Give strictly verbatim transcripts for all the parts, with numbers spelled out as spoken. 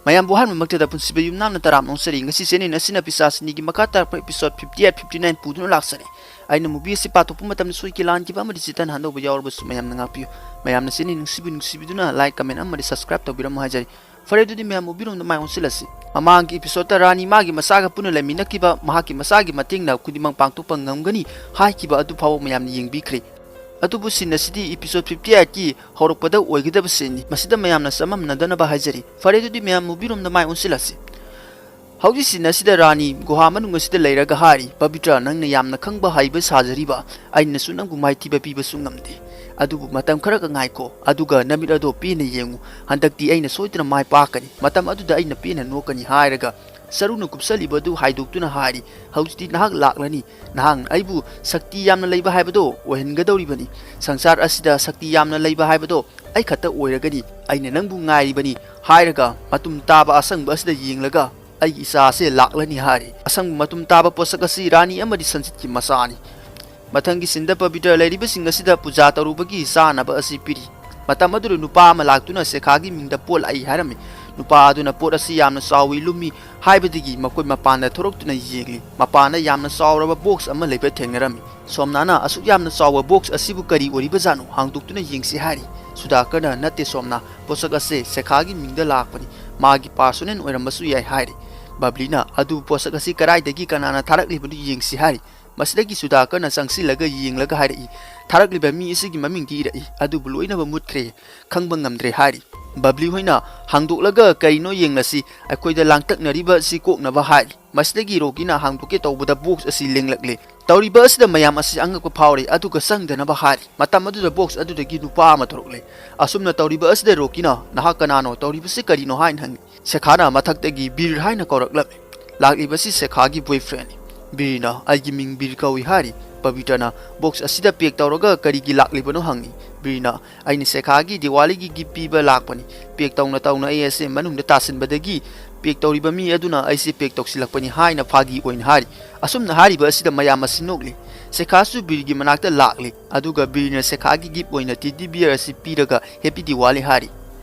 ꯃꯌꯥꯝꯕꯨ ꯑꯍꯥꯟꯕꯃꯛꯇꯗ ꯄꯨꯟꯁꯤꯕ ꯌꯨꯝꯅꯥꯝꯅ ꯇꯔꯥꯝꯅ ꯑꯣꯛꯆꯔꯤ꯫ ꯉꯁꯤ channel ꯑꯁꯤꯅ ꯄꯤꯁꯥꯆ ꯑꯅꯤꯒꯤ ꯃꯈꯥ ꯇꯥꯔꯛꯄ episode fifty eight, fifty nine ꯄꯨꯗꯨꯅ ꯂꯥꯛꯆꯔꯤ꯫ ꯑꯩꯅ movie ꯑꯁꯤ ꯄꯥꯊꯣꯛꯄ ꯃꯇꯝꯗ ꯁꯣꯏꯈꯤ ꯂꯥꯟꯈꯤꯕ ꯑꯃꯗꯤ ꯆꯤꯠꯇꯟ ꯍꯟꯗꯧꯕ ꯌꯥꯎꯔꯕꯁꯨ ꯃꯌꯥꯝꯅ ꯉꯥꯛꯄꯤꯌꯨ꯫ ꯃꯌꯥꯝꯅ channel ꯅꯨꯡꯁꯤꯕꯤ ꯅꯨꯡꯁꯤꯕꯤꯗꯨꯅ like, comment ꯑꯃꯗꯤ subscribe ꯇꯧꯕꯤꯔꯝꯃꯨ ꯍꯥꯏꯖꯔꯤ꯫ ꯐꯔꯦ, ꯑꯗꯨꯗꯤ ꯃꯌꯥꯝ movie ꯔꯣꯝꯗ ꯃꯥꯏ ꯑꯣꯟꯁꯤꯜꯂꯁꯤ꯫ ꯃꯃꯥꯡꯒꯤ episode ꯇ ꯔꯥꯅꯤ ꯃꯥꯒꯤ ꯃꯆꯥꯒ ꯄꯨꯟꯅ ꯂꯩꯃꯤꯟꯅꯈꯤꯕ, ꯃꯍꯥꯛꯀꯤ ꯃꯆꯥꯒꯤ ꯃꯇꯦꯡꯅ ꯈꯨꯗꯤꯡꯃꯛ ꯄꯥꯡꯊꯣꯛꯄ ꯉꯝꯒꯅꯤ ꯍꯥꯏꯈꯤꯕ ꯑꯗꯨ ꯐꯥꯎꯕ ꯃꯌꯥꯝꯅ ꯌꯦꯡꯕꯤꯈ꯭ꯔꯦ꯫ ꯑꯗꯨꯕꯨ scene ꯑꯁꯤꯗꯤ episode fifty eight ꯀꯤ ꯍꯧꯔꯛꯄꯗ ꯑꯣꯏꯒꯗꯕ scene ꯅꯤ꯫ ꯃꯁꯤꯗ ꯃꯌꯥꯝꯅ ꯆꯃꯝꯅꯗꯅꯕ ꯍꯥꯏꯖꯔꯤ꯫ ꯐꯔꯦ, ꯑꯗꯨꯗꯤ ꯃꯌꯥꯝ movie ꯔꯣꯝꯗ ꯃꯥꯏ ꯑꯣꯟꯁꯤꯜꯂꯁꯤ꯫ ꯍꯧꯖꯤꯛ scene ꯑꯁꯤꯗ ꯔꯥꯅꯤ ꯒꯨꯍꯥ ꯃꯅꯨꯡ ꯑꯁꯤꯗ ꯂꯩꯔꯒ ꯍꯥꯏꯔꯤ, "ꯄꯕꯤꯇ꯭ꯔ, ꯅꯪꯅ ꯌꯥꯝꯅ ꯈꯪꯕ ꯍꯩꯕ ꯁꯥꯖꯔꯤꯕ, ꯑꯩꯅꯁꯨ ꯅꯪꯕꯨ ꯃꯥꯏꯊꯤꯕ ꯄꯤꯕꯁꯨ ꯉꯝꯗꯦ꯫ ꯑꯗꯨꯕꯨ ꯃꯇꯝ ꯈꯔꯒ ꯉꯥꯏꯈꯣ, ꯑꯗꯨꯒ ꯅꯃꯤꯠ ꯑꯗꯣ ꯄꯦꯟꯅ ꯌꯦꯡꯉꯨ꯫ ꯍꯟꯗꯛꯇꯤ ꯑꯩꯅ ꯁꯣꯏꯗꯅ ꯃꯥꯏ ꯄꯥꯛꯀꯅꯤ꯫ ꯃꯇꯝ ꯑꯗꯨꯗ ꯑꯩꯅ ꯄꯦꯟꯅ ꯅꯣꯛꯀꯅꯤ" ꯍꯥꯏꯔꯒ ꯁꯔꯨꯅ ꯀꯨꯞꯁꯜꯂꯤꯕ ꯑꯗꯨ ꯍꯥꯏꯗꯣꯛꯇꯨꯅ ꯍꯥꯏꯔꯤ, "ꯍꯧꯖꯤꯛꯇꯤ ꯅꯍꯥꯛ ꯂꯥꯛꯂꯅꯤ꯫ ꯅꯍꯥꯛ ꯑꯩꯕꯨ ꯁꯛꯇꯤ ꯌꯥꯝꯅ ꯂꯩꯕ ꯍꯥꯏꯕꯗꯣ ꯑꯣꯏꯍꯟꯒꯗꯧꯔꯤꯕꯅꯤ꯫ ꯁꯪꯁꯥꯔ ꯑꯁꯤꯗ ꯁꯛꯇꯤ ꯌꯥꯝꯅ ꯂꯩꯕ ꯍꯥꯏꯕꯗꯣ ꯑꯩ ꯈꯛꯇ ꯑꯣꯏꯔꯒꯅꯤ꯫ ꯑꯩꯅ ꯅꯪꯕꯨ ꯉꯥꯏꯔꯤꯕꯅꯤ" ꯍꯥꯏꯔꯒ ꯃꯇꯨꯝ ꯇꯥꯕ ꯑꯁꯪꯕ ꯑꯁꯤꯗ ꯌꯦꯡꯂꯒ, "ꯑꯩꯒꯤ ꯏꯆꯥ ꯑꯁꯦ ꯂꯥꯛꯂꯅꯤ" ꯍꯥꯏꯔꯤ꯫ ꯑꯁꯪꯕ ꯃꯇꯨꯝ ꯇꯥꯕ ꯄꯣꯠꯁꯛ ꯑꯁꯤ ꯔꯥꯅꯤ ꯑꯃꯗꯤ ꯁꯟꯖꯤꯠꯀꯤ ꯃꯆꯥꯅꯤ꯫ ꯃꯊꯪꯒꯤ scene ꯗ ꯄꯕꯤꯇ꯭ꯔ ꯂꯩꯔꯤꯕꯁꯤꯡ ꯑꯁꯤꯗ ꯄꯨꯖꯥ ꯇꯧꯔꯨꯕꯒꯤ ꯆꯥꯅꯕ ꯑꯁꯤ ꯄꯤꯔꯤ꯫ ꯃꯇꯝ ꯑꯗꯨꯗ ꯅꯨꯄꯥ ꯑꯃ ꯂꯥꯛꯇꯨꯅ ꯁꯦꯈꯥꯒꯤ ꯃꯤꯡꯗ ꯄꯣꯠ ꯂꯥꯛꯏ ꯍꯥꯏꯔꯝꯃꯤ꯫ ꯅꯨꯄꯥ ꯑꯗꯨꯅ ꯄꯣꯠ ꯑꯁꯤ ꯌꯥꯝꯅ ꯆꯥꯎꯏ ꯂꯨꯝꯃꯤ ꯍꯥꯏꯕꯗꯒꯤ ꯃꯈꯣꯏ ꯃꯄꯥꯟꯗ ꯊꯣꯔꯛꯇꯨꯅ ꯌꯦꯡꯂꯤ꯫ ꯃꯄꯥꯟꯗ ꯌꯥꯝꯅ ꯆꯥꯎꯔꯕ box ꯑꯃ ꯂꯩꯕ ꯊꯦꯡꯅꯔꯝꯃꯤ꯫ ꯁꯣꯝꯅꯥꯅ ꯑꯁꯨꯛ ꯌꯥꯝꯅ ꯆꯥꯎꯕ box ꯑꯁꯤꯕꯨ ꯀꯔꯤ ꯑꯣꯏꯔꯤꯕꯖꯥꯠꯅꯣ ꯍꯥꯡꯗꯣꯛꯇꯨꯅ ꯌꯦꯡꯁꯤ ꯍꯥꯏꯔꯤ꯫ ꯁꯨꯗꯥꯀꯔꯅ, "ꯅꯠꯇꯦ ꯁꯣꯝꯅꯥ, ꯄꯣꯠꯁꯛ ꯑꯁꯦ ꯁꯦꯈꯥꯒꯤ ꯃꯤꯡꯗ ꯂꯥꯛꯄꯅꯤ꯫ ꯃꯥꯒꯤ personal ꯑꯣꯏꯔꯝꯕꯁꯨ ꯌꯥꯏ" ꯍꯥꯏꯔꯤ꯫ ꯕꯕ꯭ꯂꯤꯅ, "ꯑꯗꯨ ꯄꯣꯠꯁꯛ ꯑꯁꯤ ꯀꯗꯥꯏꯗꯒꯤ ꯀꯅꯥꯅ ꯊꯥꯔꯛꯂꯤꯕꯅꯣ ꯌꯦꯡꯁꯤ" ꯍꯥꯏꯔꯤ꯫ ꯃꯁꯤꯗꯒꯤ ꯁꯨꯗꯥꯀꯔꯅ ꯆꯪꯁꯤꯜꯂꯒ ꯌꯦꯡꯂꯒ ꯍꯥꯏꯔꯛꯏ, "ꯊꯥꯔꯛꯂꯤꯕ ꯃꯤ ꯑꯁꯤꯒꯤ ꯃꯃꯤꯡꯗꯤ ꯏꯔꯛꯏ, ꯑꯗꯨꯕꯨ ꯂꯣꯏꯅꯃꯛ ꯃꯨꯠꯈ꯭ꯔꯦ, ꯈꯪꯕ ꯉꯝꯗ꯭ꯔꯦ" ꯍꯥꯏꯔꯤ꯫ ꯕꯕ꯭ꯂꯤ ꯍꯣꯏꯅ, "ꯍꯥꯡꯗꯣꯛꯂꯒ ꯀꯔꯤꯅꯣ ꯌꯦꯡꯂꯁꯤ, ꯑꯩꯈꯣꯏꯗ ꯂꯥꯡꯇꯛꯅꯔꯤꯕ ꯑꯁꯤ ꯀꯣꯛꯅꯕ" ꯍꯥꯏꯔꯤ꯫ ꯃꯁꯤꯗꯒꯤ ꯔꯣꯀꯤꯅ ꯍꯥꯡꯗꯣꯛꯀꯦ ꯇꯧꯕꯗ box ꯑꯁꯤ ꯂꯦꯡꯂꯛꯂꯦ꯫ ꯇꯧꯔꯤꯕ ꯑꯁꯤꯗ ꯃꯌꯥꯝ ꯑꯁꯤ ꯑꯉꯛꯄ ꯐꯥꯎꯔꯦ, ꯑꯗꯨꯒ ꯆꯪꯗꯅꯕ ꯍꯥꯏꯔꯤ꯫ ꯃꯇꯝ ꯑꯗꯨꯗ box ꯑꯗꯨꯗꯒꯤ ꯅꯨꯄꯥ ꯑꯃ ꯊꯣꯔꯛꯂꯦ꯫ ꯑꯁꯨꯝꯅ ꯇꯧꯔꯤꯕ ꯑꯁꯤꯗ ꯔꯣꯀꯤꯅ, "ꯅꯍꯥꯛ ꯀꯅꯥꯅꯣ? ꯇꯧꯔꯤꯕꯁꯤ ꯀꯔꯤꯅꯣ?" ꯍꯥꯏꯅ ꯍꯪꯉꯤ꯫ ꯁꯦꯈꯥꯅ ꯃꯊꯛꯇꯒꯤ ꯕꯤꯔ ꯍꯥꯏꯅ ꯀꯧꯔꯛꯂꯝꯃꯤ꯫ ꯂꯥꯛꯂꯤꯕꯁꯤ ꯁꯦꯈꯥꯒꯤ boyfriend ꯅꯤ꯫ ꯕꯤꯔꯅ, "ꯑꯩꯒꯤ ꯃꯤꯡ ꯕꯤꯔ ꯀꯧꯏ" ꯍꯥꯏꯔꯤ꯫ ꯄꯕꯤꯇ꯭ꯔꯅ box ꯑꯁꯤꯗ pack ꯇꯧꯔꯒ ꯀꯔꯤꯒꯤ ꯂꯥꯛꯂꯤꯕꯅꯣ ꯍꯪꯉꯤ꯫ ꯕꯤꯔꯅ, "ꯑꯩꯅ ꯁꯦꯈꯥꯒꯤ ꯗꯤꯋꯥꯂꯤꯒꯤ gift ꯄꯤꯕ ꯂꯥꯛꯄꯅꯤ꯫ Pack ꯇꯧꯅ ꯇꯧꯅ ꯑꯩ ꯑꯁꯦ ꯃꯅꯨꯡꯗ ꯇꯥꯁꯤꯟꯕꯗꯒꯤ pack ꯇꯧꯔꯤꯕ ꯃꯤ ꯑꯗꯨꯅ ꯑꯩꯁꯦ pack ꯇꯧꯁꯤꯜꯂꯛꯄꯅꯤ" ꯍꯥꯏꯅ ꯐꯥꯒꯤ ꯑꯣꯏꯅ ꯍꯥꯏꯔꯤ꯫ ꯑꯁꯨꯝꯅ ꯍꯥꯏꯔꯤꯕ ꯑꯁꯤꯗ ꯃꯌꯥꯝ ꯑꯁꯤ ꯅꯣꯛꯂꯤ꯫ ꯁꯦꯈꯥꯁꯨ ꯕꯤꯔꯒꯤ ꯃꯅꯥꯛꯇ ꯂꯥꯛꯂꯤ꯫ ꯑꯗꯨꯒ ꯕꯤꯔꯅ ꯁꯦꯈꯥꯒꯤ gift ꯑꯣꯏꯅ teddy bear ꯑꯁꯤ ꯄꯤꯔꯒ "Happy Diwali" ꯍꯥꯏꯔꯤ꯫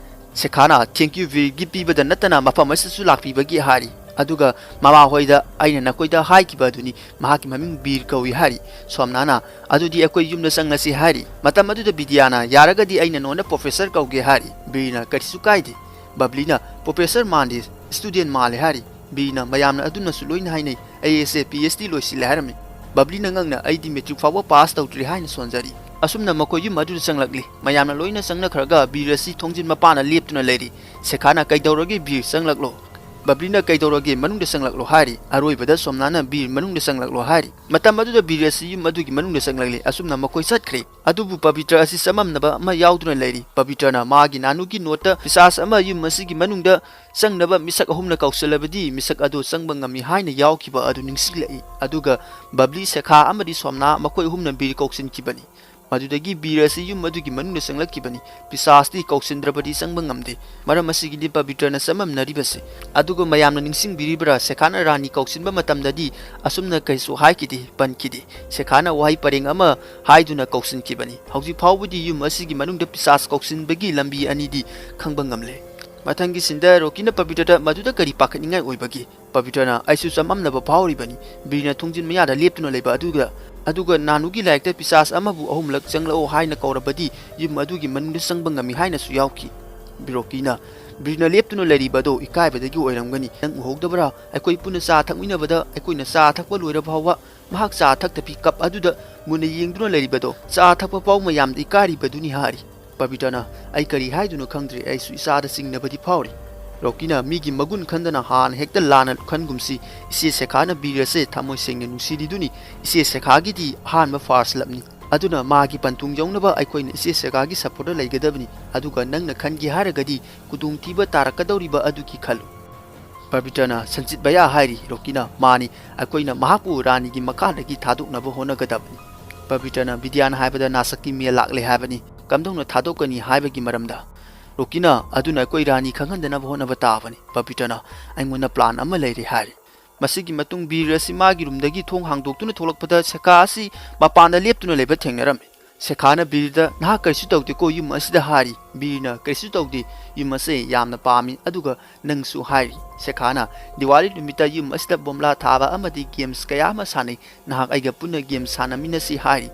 ꯁꯦꯈꯥꯅ "Thank you ꯕꯤꯔꯒꯤ ꯄꯤꯕꯗ ꯅꯠꯇꯅ ꯃꯐꯝ ꯑꯁꯤꯗꯁꯨ ꯂꯥꯛꯄꯤꯕꯒꯤ" ꯍꯥꯏꯔꯤ꯫ ꯑꯗꯨꯒ ꯃꯃꯥꯍꯣꯏꯗ "ꯑꯩꯅ ꯅꯈꯣꯏꯗ ꯍꯥꯏꯈꯤꯕ ꯑꯗꯨꯅꯤ, ꯃꯍꯥꯛꯀꯤ ꯃꯃꯤꯡ ꯕꯤꯔ ꯀꯧꯏ" ꯍꯥꯏꯔꯤ꯫ ꯁꯣꯝꯅꯥꯅ "ꯑꯗꯨꯗꯤ ꯑꯩꯈꯣꯏ ꯌꯨꯝꯗ ꯆꯪꯂꯁꯤ" ꯍꯥꯏꯔꯤ꯫ ꯃꯇꯝ ꯑꯗꯨꯗ ꯕꯤꯗ꯭ꯌꯥꯅ "ꯌꯥꯔꯒꯗꯤ ꯑꯩꯅ ꯅꯉꯣꯟꯗ ꯄ꯭ꯔꯣꯐꯦꯁꯔ ꯀꯧꯒꯦ" ꯍꯥꯏꯔꯤ꯫ ꯕꯤꯔꯅ "ꯀꯔꯤꯁꯨ ꯀꯥꯏꯗꯦ"꯫ ꯕꯕ꯭ꯂꯤꯅ "ꯄ꯭ꯔꯣꯐꯦꯁꯔ ꯃꯥꯟꯗꯦ, ꯁ꯭ꯇꯨꯗꯦꯟ ꯃꯥꯜꯂꯦ" ꯍꯥꯏꯔꯤ꯫ ꯕꯤꯔꯅ "ꯃꯌꯥꯝꯅ ꯑꯗꯨꯅꯁꯨ ꯂꯣꯏꯅ ꯍꯥꯏꯅꯩ, ꯑꯩ ꯑꯦꯁ ꯑꯦ ꯄꯤ ꯑꯩꯆ ꯗꯤ ꯂꯣꯏꯁꯤꯜꯂꯦ" ꯍꯥꯏꯔꯝꯃꯤ꯫ ꯕꯕ꯭ꯂꯤꯅ ꯉꯛꯅ "ꯑꯩꯗꯤ ꯃꯦꯇ꯭ꯔꯤꯛ ꯐꯥꯎꯕ ꯄꯥꯁ ꯇꯧꯗ꯭ꯔꯤ" ꯍꯥꯏꯅ ꯁꯣꯟꯖꯔꯤ꯫ ꯑꯁꯨꯝꯅ ꯃꯈꯣꯏ ꯌꯨꯝ ꯑꯗꯨꯗ ꯆꯪꯂꯛꯂꯤ꯫ ꯃꯌꯥꯝꯅ ꯂꯣꯏꯅ ꯆꯪꯅꯈ꯭ꯔꯒ ꯕꯤꯔ ꯑꯁꯤ ꯊꯣꯡꯖꯤꯟ ꯃꯄꯥꯟꯗ ꯂꯦꯞꯇꯨꯅ ꯂꯩꯔꯤ꯫ ꯁꯦꯈꯥꯅ "ꯀꯩꯗꯧꯔꯒꯦ ꯕꯤꯔ, ꯆꯪꯂꯛꯂꯣ"꯫ ꯕꯕ꯭ꯂꯤꯅ "ꯀꯩꯗꯧꯔꯒꯦ, ꯃꯅꯨꯡꯗ ꯆꯪꯂꯛꯂꯣ" ꯍꯥꯏꯔꯤ꯫ ꯑꯔꯣꯏꯕꯗ ꯁꯣꯝꯅꯥꯅ "ꯕꯤꯔ, ꯃꯅꯨꯡꯗ ꯆꯪꯂꯛꯂꯣ" ꯍꯥꯏꯔꯤ꯫ ꯃꯇꯝ ꯑꯗꯨꯗ ꯕꯤꯔ ꯑꯁꯤ ꯌꯨꯝ ꯑꯗꯨꯒꯤ ꯃꯅꯨꯡꯗ ꯆꯪꯂꯛꯂꯤ꯫ ꯑꯁꯨꯝꯅ ꯃꯈꯣꯏ ꯆꯠꯈ꯭ꯔꯦ꯫ ꯑꯗꯨꯕꯨ ꯄꯕꯤꯇ꯭ꯔ ꯑꯁꯤ ꯆꯃꯝꯅꯕ ꯑꯃ ꯌꯥꯎꯗꯨꯅ ꯂꯩꯔꯤ꯫ ꯄꯕꯤꯇ꯭ꯔꯅ ꯃꯥꯒꯤ ꯅꯥꯅꯨꯒꯤ ꯅꯣꯠꯇ ꯄꯤꯁꯥꯆ ꯑꯃ ꯌꯨꯝ ꯑꯁꯤꯒꯤ ꯃꯅꯨꯡꯗ ꯆꯪꯅꯕ ꯃꯤꯁꯛ ꯑꯍꯨꯝꯅ ꯀꯧꯁꯤꯜꯂꯕꯗꯤ ꯃꯤꯁꯛ ꯑꯗꯨ ꯆꯪꯕ ꯉꯝꯃꯤ ꯍꯥꯏꯅ ꯌꯥꯎꯈꯤꯕ ꯑꯗꯨ ꯅꯤꯡꯁꯤꯡꯂꯛꯏ꯫ ꯑꯗꯨꯒ ꯕꯕ꯭ꯂꯤ, ꯁꯦꯈꯥ ꯑꯃꯗꯤ ꯁꯣꯝꯅꯥ ꯃꯈꯣꯏ ꯑꯍꯨꯝꯅ ꯕꯤꯔ ꯀꯧꯁꯤꯟꯈꯤꯕꯅꯤ꯫ ꯃꯗꯨꯗꯒꯤ ꯕꯤꯔ ꯑꯁꯤ ꯌꯨꯝ ꯑꯗꯨꯒꯤ ꯃꯅꯨꯡꯗ ꯆꯪꯂꯛꯈꯤꯕꯅꯤ꯫ ꯄꯤꯁꯥꯆꯇꯤ ꯀꯧꯁꯤꯟꯗ꯭ꯔꯕꯗꯤ ꯆꯪꯕ ꯉꯝꯗꯦ꯫ ꯃꯔꯝ ꯑꯁꯤꯒꯤꯅꯤ ꯄꯕꯤꯇ꯭ꯔꯅ ꯆꯃꯝꯅꯔꯤꯕꯁꯦ꯫ ꯑꯗꯨꯒ ꯃꯌꯥꯝꯅ ꯅꯤꯡꯁꯤꯡꯕꯤꯔꯤꯕ꯭ꯔꯥ, ꯁꯦꯈꯥꯅ ꯔꯥꯅꯤ ꯀꯧꯁꯤꯟꯕ ꯃꯇꯝꯗꯗꯤ ꯑꯁꯨꯝꯅ ꯀꯩꯁꯨ ꯍꯥꯏꯈꯤꯗꯦ, ꯄꯟꯈꯤꯗꯦ꯫ ꯁꯦꯈꯥꯅ ꯋꯥꯍꯩ ꯄꯔꯦꯡ ꯑꯃ ꯍꯥꯏꯗꯨꯅ ꯀꯧꯁꯤꯟꯈꯤꯕꯅꯤ꯫ ꯍꯧꯖꯤꯛ ꯐꯥꯎꯕꯗꯤ ꯌꯨꯝ ꯑꯁꯤꯒꯤ ꯃꯅꯨꯡꯗ ꯄꯤꯁꯥꯆ ꯀꯧꯁꯤꯟꯕꯒꯤ ꯂꯝꯕꯤ ꯑꯅꯤꯗꯤ ꯈꯪꯕ ꯉꯝꯂꯦ꯫ ꯃꯊꯪꯒꯤ ꯁꯤꯟꯗ ꯔꯣꯀꯤꯅ ꯄꯕꯤꯇ꯭ꯔꯗ "ꯃꯗꯨꯗ ꯀꯔꯤ ꯄꯥꯈꯠꯅꯤꯡꯉꯥꯏ ꯑꯣꯏꯕꯒꯦ?" ꯄꯕꯤꯇ꯭ꯔꯅ "ꯑꯩꯁꯨ ꯆꯃꯝꯅꯕ ꯐꯥꯎꯔꯤꯕꯅꯤ꯫ ꯕꯤꯔꯅ ꯊꯣꯡꯖꯤꯟ ꯃꯌꯥꯗ ꯂꯦꯞꯇꯨꯅ ꯂꯩꯕ ꯑꯗꯨꯒ, ꯑꯗꯨꯒ ꯅꯥꯅꯨꯒꯤ ꯂꯥꯏꯔꯤꯛꯇ ꯄꯤꯁꯥꯆ ꯑꯃꯕꯨ ꯑꯍꯨꯝꯂꯛ ꯆꯪꯂꯛꯑꯣ ꯍꯥꯏꯅ ꯀꯧꯔꯕꯗꯤ ꯌꯨꯝ ꯑꯗꯨꯒꯤ ꯃꯅꯨꯡꯗ ꯆꯪꯕ ꯉꯝꯃꯤ" ꯍꯥꯏꯅꯁꯨ ꯌꯥꯎꯈꯤ꯫ ꯔꯣꯀꯤꯅ, "ꯕꯤꯔꯅ ꯂꯦꯞꯇꯨꯅ ꯂꯩꯔꯤꯕ ꯑꯗꯣ ꯏꯀꯥꯏꯕꯗꯒꯤ ꯑꯣꯏꯔꯝꯒꯅꯤ꯫ ꯅꯪ ꯎꯍꯧꯗꯕ꯭ꯔꯥ? ꯑꯩꯈꯣꯏ ꯄꯨꯟꯅ ꯆꯥ ꯊꯛꯃꯤꯟꯅꯕꯗ ꯑꯩꯈꯣꯏꯅ ꯆꯥ ꯊꯛꯄ ꯂꯣꯏꯔ ꯐꯥꯎꯕ ꯃꯍꯥꯛ ꯆꯥ ꯊꯛꯇꯕꯤ ꯀꯞ ꯑꯗꯨꯗ ꯃꯨꯟꯅ ꯌꯦꯡꯗꯨꯅ ꯂꯩꯔꯤꯕꯗꯣ, ꯆꯥ ꯊꯛꯄ ꯐꯥꯎ ꯃꯌꯥꯝꯗ ꯏꯀꯥꯏꯔꯤꯕꯗꯨꯅꯤ" ꯍꯥꯏꯔꯤ꯫ ꯄꯕꯤꯇ꯭ꯔꯅ, "ꯑꯩ ꯀꯔꯤ ꯍꯥꯏꯗꯣꯏꯅꯣ ꯈꯪꯗ꯭ꯔꯦ, ꯑꯩꯁꯨ ꯏꯁꯥꯗ ꯆꯤꯡꯅꯕꯗꯤ ꯐꯥꯎꯔꯤ"꯫ ꯔꯣꯀꯤꯅ, "ꯃꯤꯒꯤ ꯃꯒꯨꯟ ꯈꯟꯗꯅ ꯍꯥꯟꯅ ꯍꯦꯛꯇ ꯂꯥꯟꯅ ꯈꯟꯒꯨꯝꯁꯤ꯫ ꯏꯆꯦ ꯁꯦꯈꯥꯅ ꯕꯤꯔ ꯑꯁꯦ ꯊꯃꯣꯏ ꯁꯦꯡꯅ ꯅꯨꯡꯁꯤꯔꯤꯗꯨꯅꯤ꯫ ꯏꯆꯦ ꯁꯦꯈꯥꯒꯤꯗꯤ ꯑꯍꯥꯟꯕ ꯐꯥꯔꯁ ꯂꯞꯅꯤ꯫ ꯑꯗꯨꯅ ꯃꯥꯒꯤ ꯄꯟꯊꯨꯡ ꯌꯧꯅꯕ ꯑꯩꯈꯣꯏꯅ ꯏꯆꯦ ꯁꯦꯈꯥꯒꯤ ꯁꯞꯄꯣꯔꯠꯇ ꯂꯩꯒꯗꯕꯅꯤ꯫ ꯑꯗꯨꯒ ꯅꯪꯅ ꯈꯟꯒꯦ ꯍꯥꯏꯔꯒꯗꯤ ꯈꯨꯗꯣꯡꯊꯤꯕ ꯇꯥꯔꯛꯀꯗꯧꯔꯤꯕ ꯑꯗꯨꯒꯤ ꯈꯜꯂꯨ"꯫ ꯄꯕꯤꯇ꯭ꯔꯅ, "ꯁꯟꯖꯤꯠ ꯚꯌꯥ" ꯍꯥꯏꯔꯤ꯫ ꯔꯣꯀꯤꯅ, "ꯃꯥꯅꯤ, ꯑꯩꯈꯣꯏꯅ ꯃꯍꯥꯛꯄꯨ ꯔꯥꯅꯤꯒꯤ ꯃꯈꯥꯗꯒꯤ ꯊꯥꯗꯣꯛꯅꯕ ꯍꯣꯠꯅꯒꯗꯕꯅꯤ"꯫ ꯄꯕꯤꯇ꯭ꯔꯅ, "ꯕꯤꯗ꯭ꯌꯥꯅ ꯍꯥꯏꯕꯗ ꯅꯥꯁꯛꯀꯤ ꯃꯦꯜ ꯂꯥꯛꯂꯦ ꯍꯥꯏꯕꯅꯤ꯫ ꯀꯝꯗꯧꯅ ꯊꯥꯗꯣꯛꯀꯅꯤ ꯍꯥꯏꯕꯒꯤ ꯃꯔꯝꯗ"꯫ ꯔꯣꯀꯤꯅ, "ꯑꯗꯨꯅ ꯑꯩꯈꯣꯏ ꯔꯥꯅꯤ ꯈꯪꯍꯟꯗꯅꯕ ꯍꯣꯠꯅꯕ ꯇꯥꯕꯅꯤ"꯫ ꯄꯕꯤꯇ꯭ꯔꯅ, "ꯑꯩꯉꯣꯟꯗ ꯄ꯭ꯂꯥꯟ ꯑꯃ ꯂꯩꯔꯦ" ꯍꯥꯏꯔꯤ꯫ ꯃꯁꯤꯒꯤ ꯃꯇꯨꯡ ꯕꯤꯔ ꯑꯁꯤ ꯃꯥꯒꯤ ꯔꯨꯝꯗꯒꯤ ꯊꯣꯡ ꯍꯥꯡꯗꯣꯛꯇꯨꯅ ꯊꯣꯛꯂꯛꯄꯗ ꯁꯦꯈꯥ ꯑꯁꯤ ꯃꯄꯥꯟꯗ ꯂꯦꯞꯇꯨꯅ ꯂꯩꯕ ꯊꯦꯡꯅꯔꯝꯃꯤ꯫ ꯁꯦꯈꯥꯅ ꯕꯤꯔꯗ, "ꯅꯍꯥꯛ ꯀꯔꯤꯁꯨ ꯇꯧꯗꯦꯀꯣ ꯌꯨꯝ ꯑꯁꯤꯗ?" ꯍꯥꯏꯔꯤ꯫ ꯕꯤꯔꯅ, "ꯀꯔꯤꯁꯨ ꯇꯧꯗꯦ, ꯌꯨꯝ ꯑꯁꯦ ꯌꯥꯝꯅ ꯄꯥꯝꯃꯤ, ꯑꯗꯨꯒ ꯅꯪꯁꯨ?" ꯍꯥꯏꯔꯤ꯫ ꯁꯦꯈꯥꯅ, "ꯗꯤꯋꯥꯂꯤ ꯅꯨꯃꯤꯠꯇ ꯌꯨꯝ ꯑꯁꯤꯗ ꯕꯣꯝꯂꯥ ꯊꯥꯕ ꯑꯃꯗꯤ ꯒꯦꯝꯁ ꯀꯌꯥ ꯑꯃ ꯁꯥꯟꯅꯩ, ꯅꯍꯥꯛ ꯑꯩꯒ ꯄꯨꯟꯅ ꯒꯦꯝ ꯁꯥꯟꯅꯃꯤꯟꯅꯁꯤ" ꯍꯥꯏꯔꯤ꯫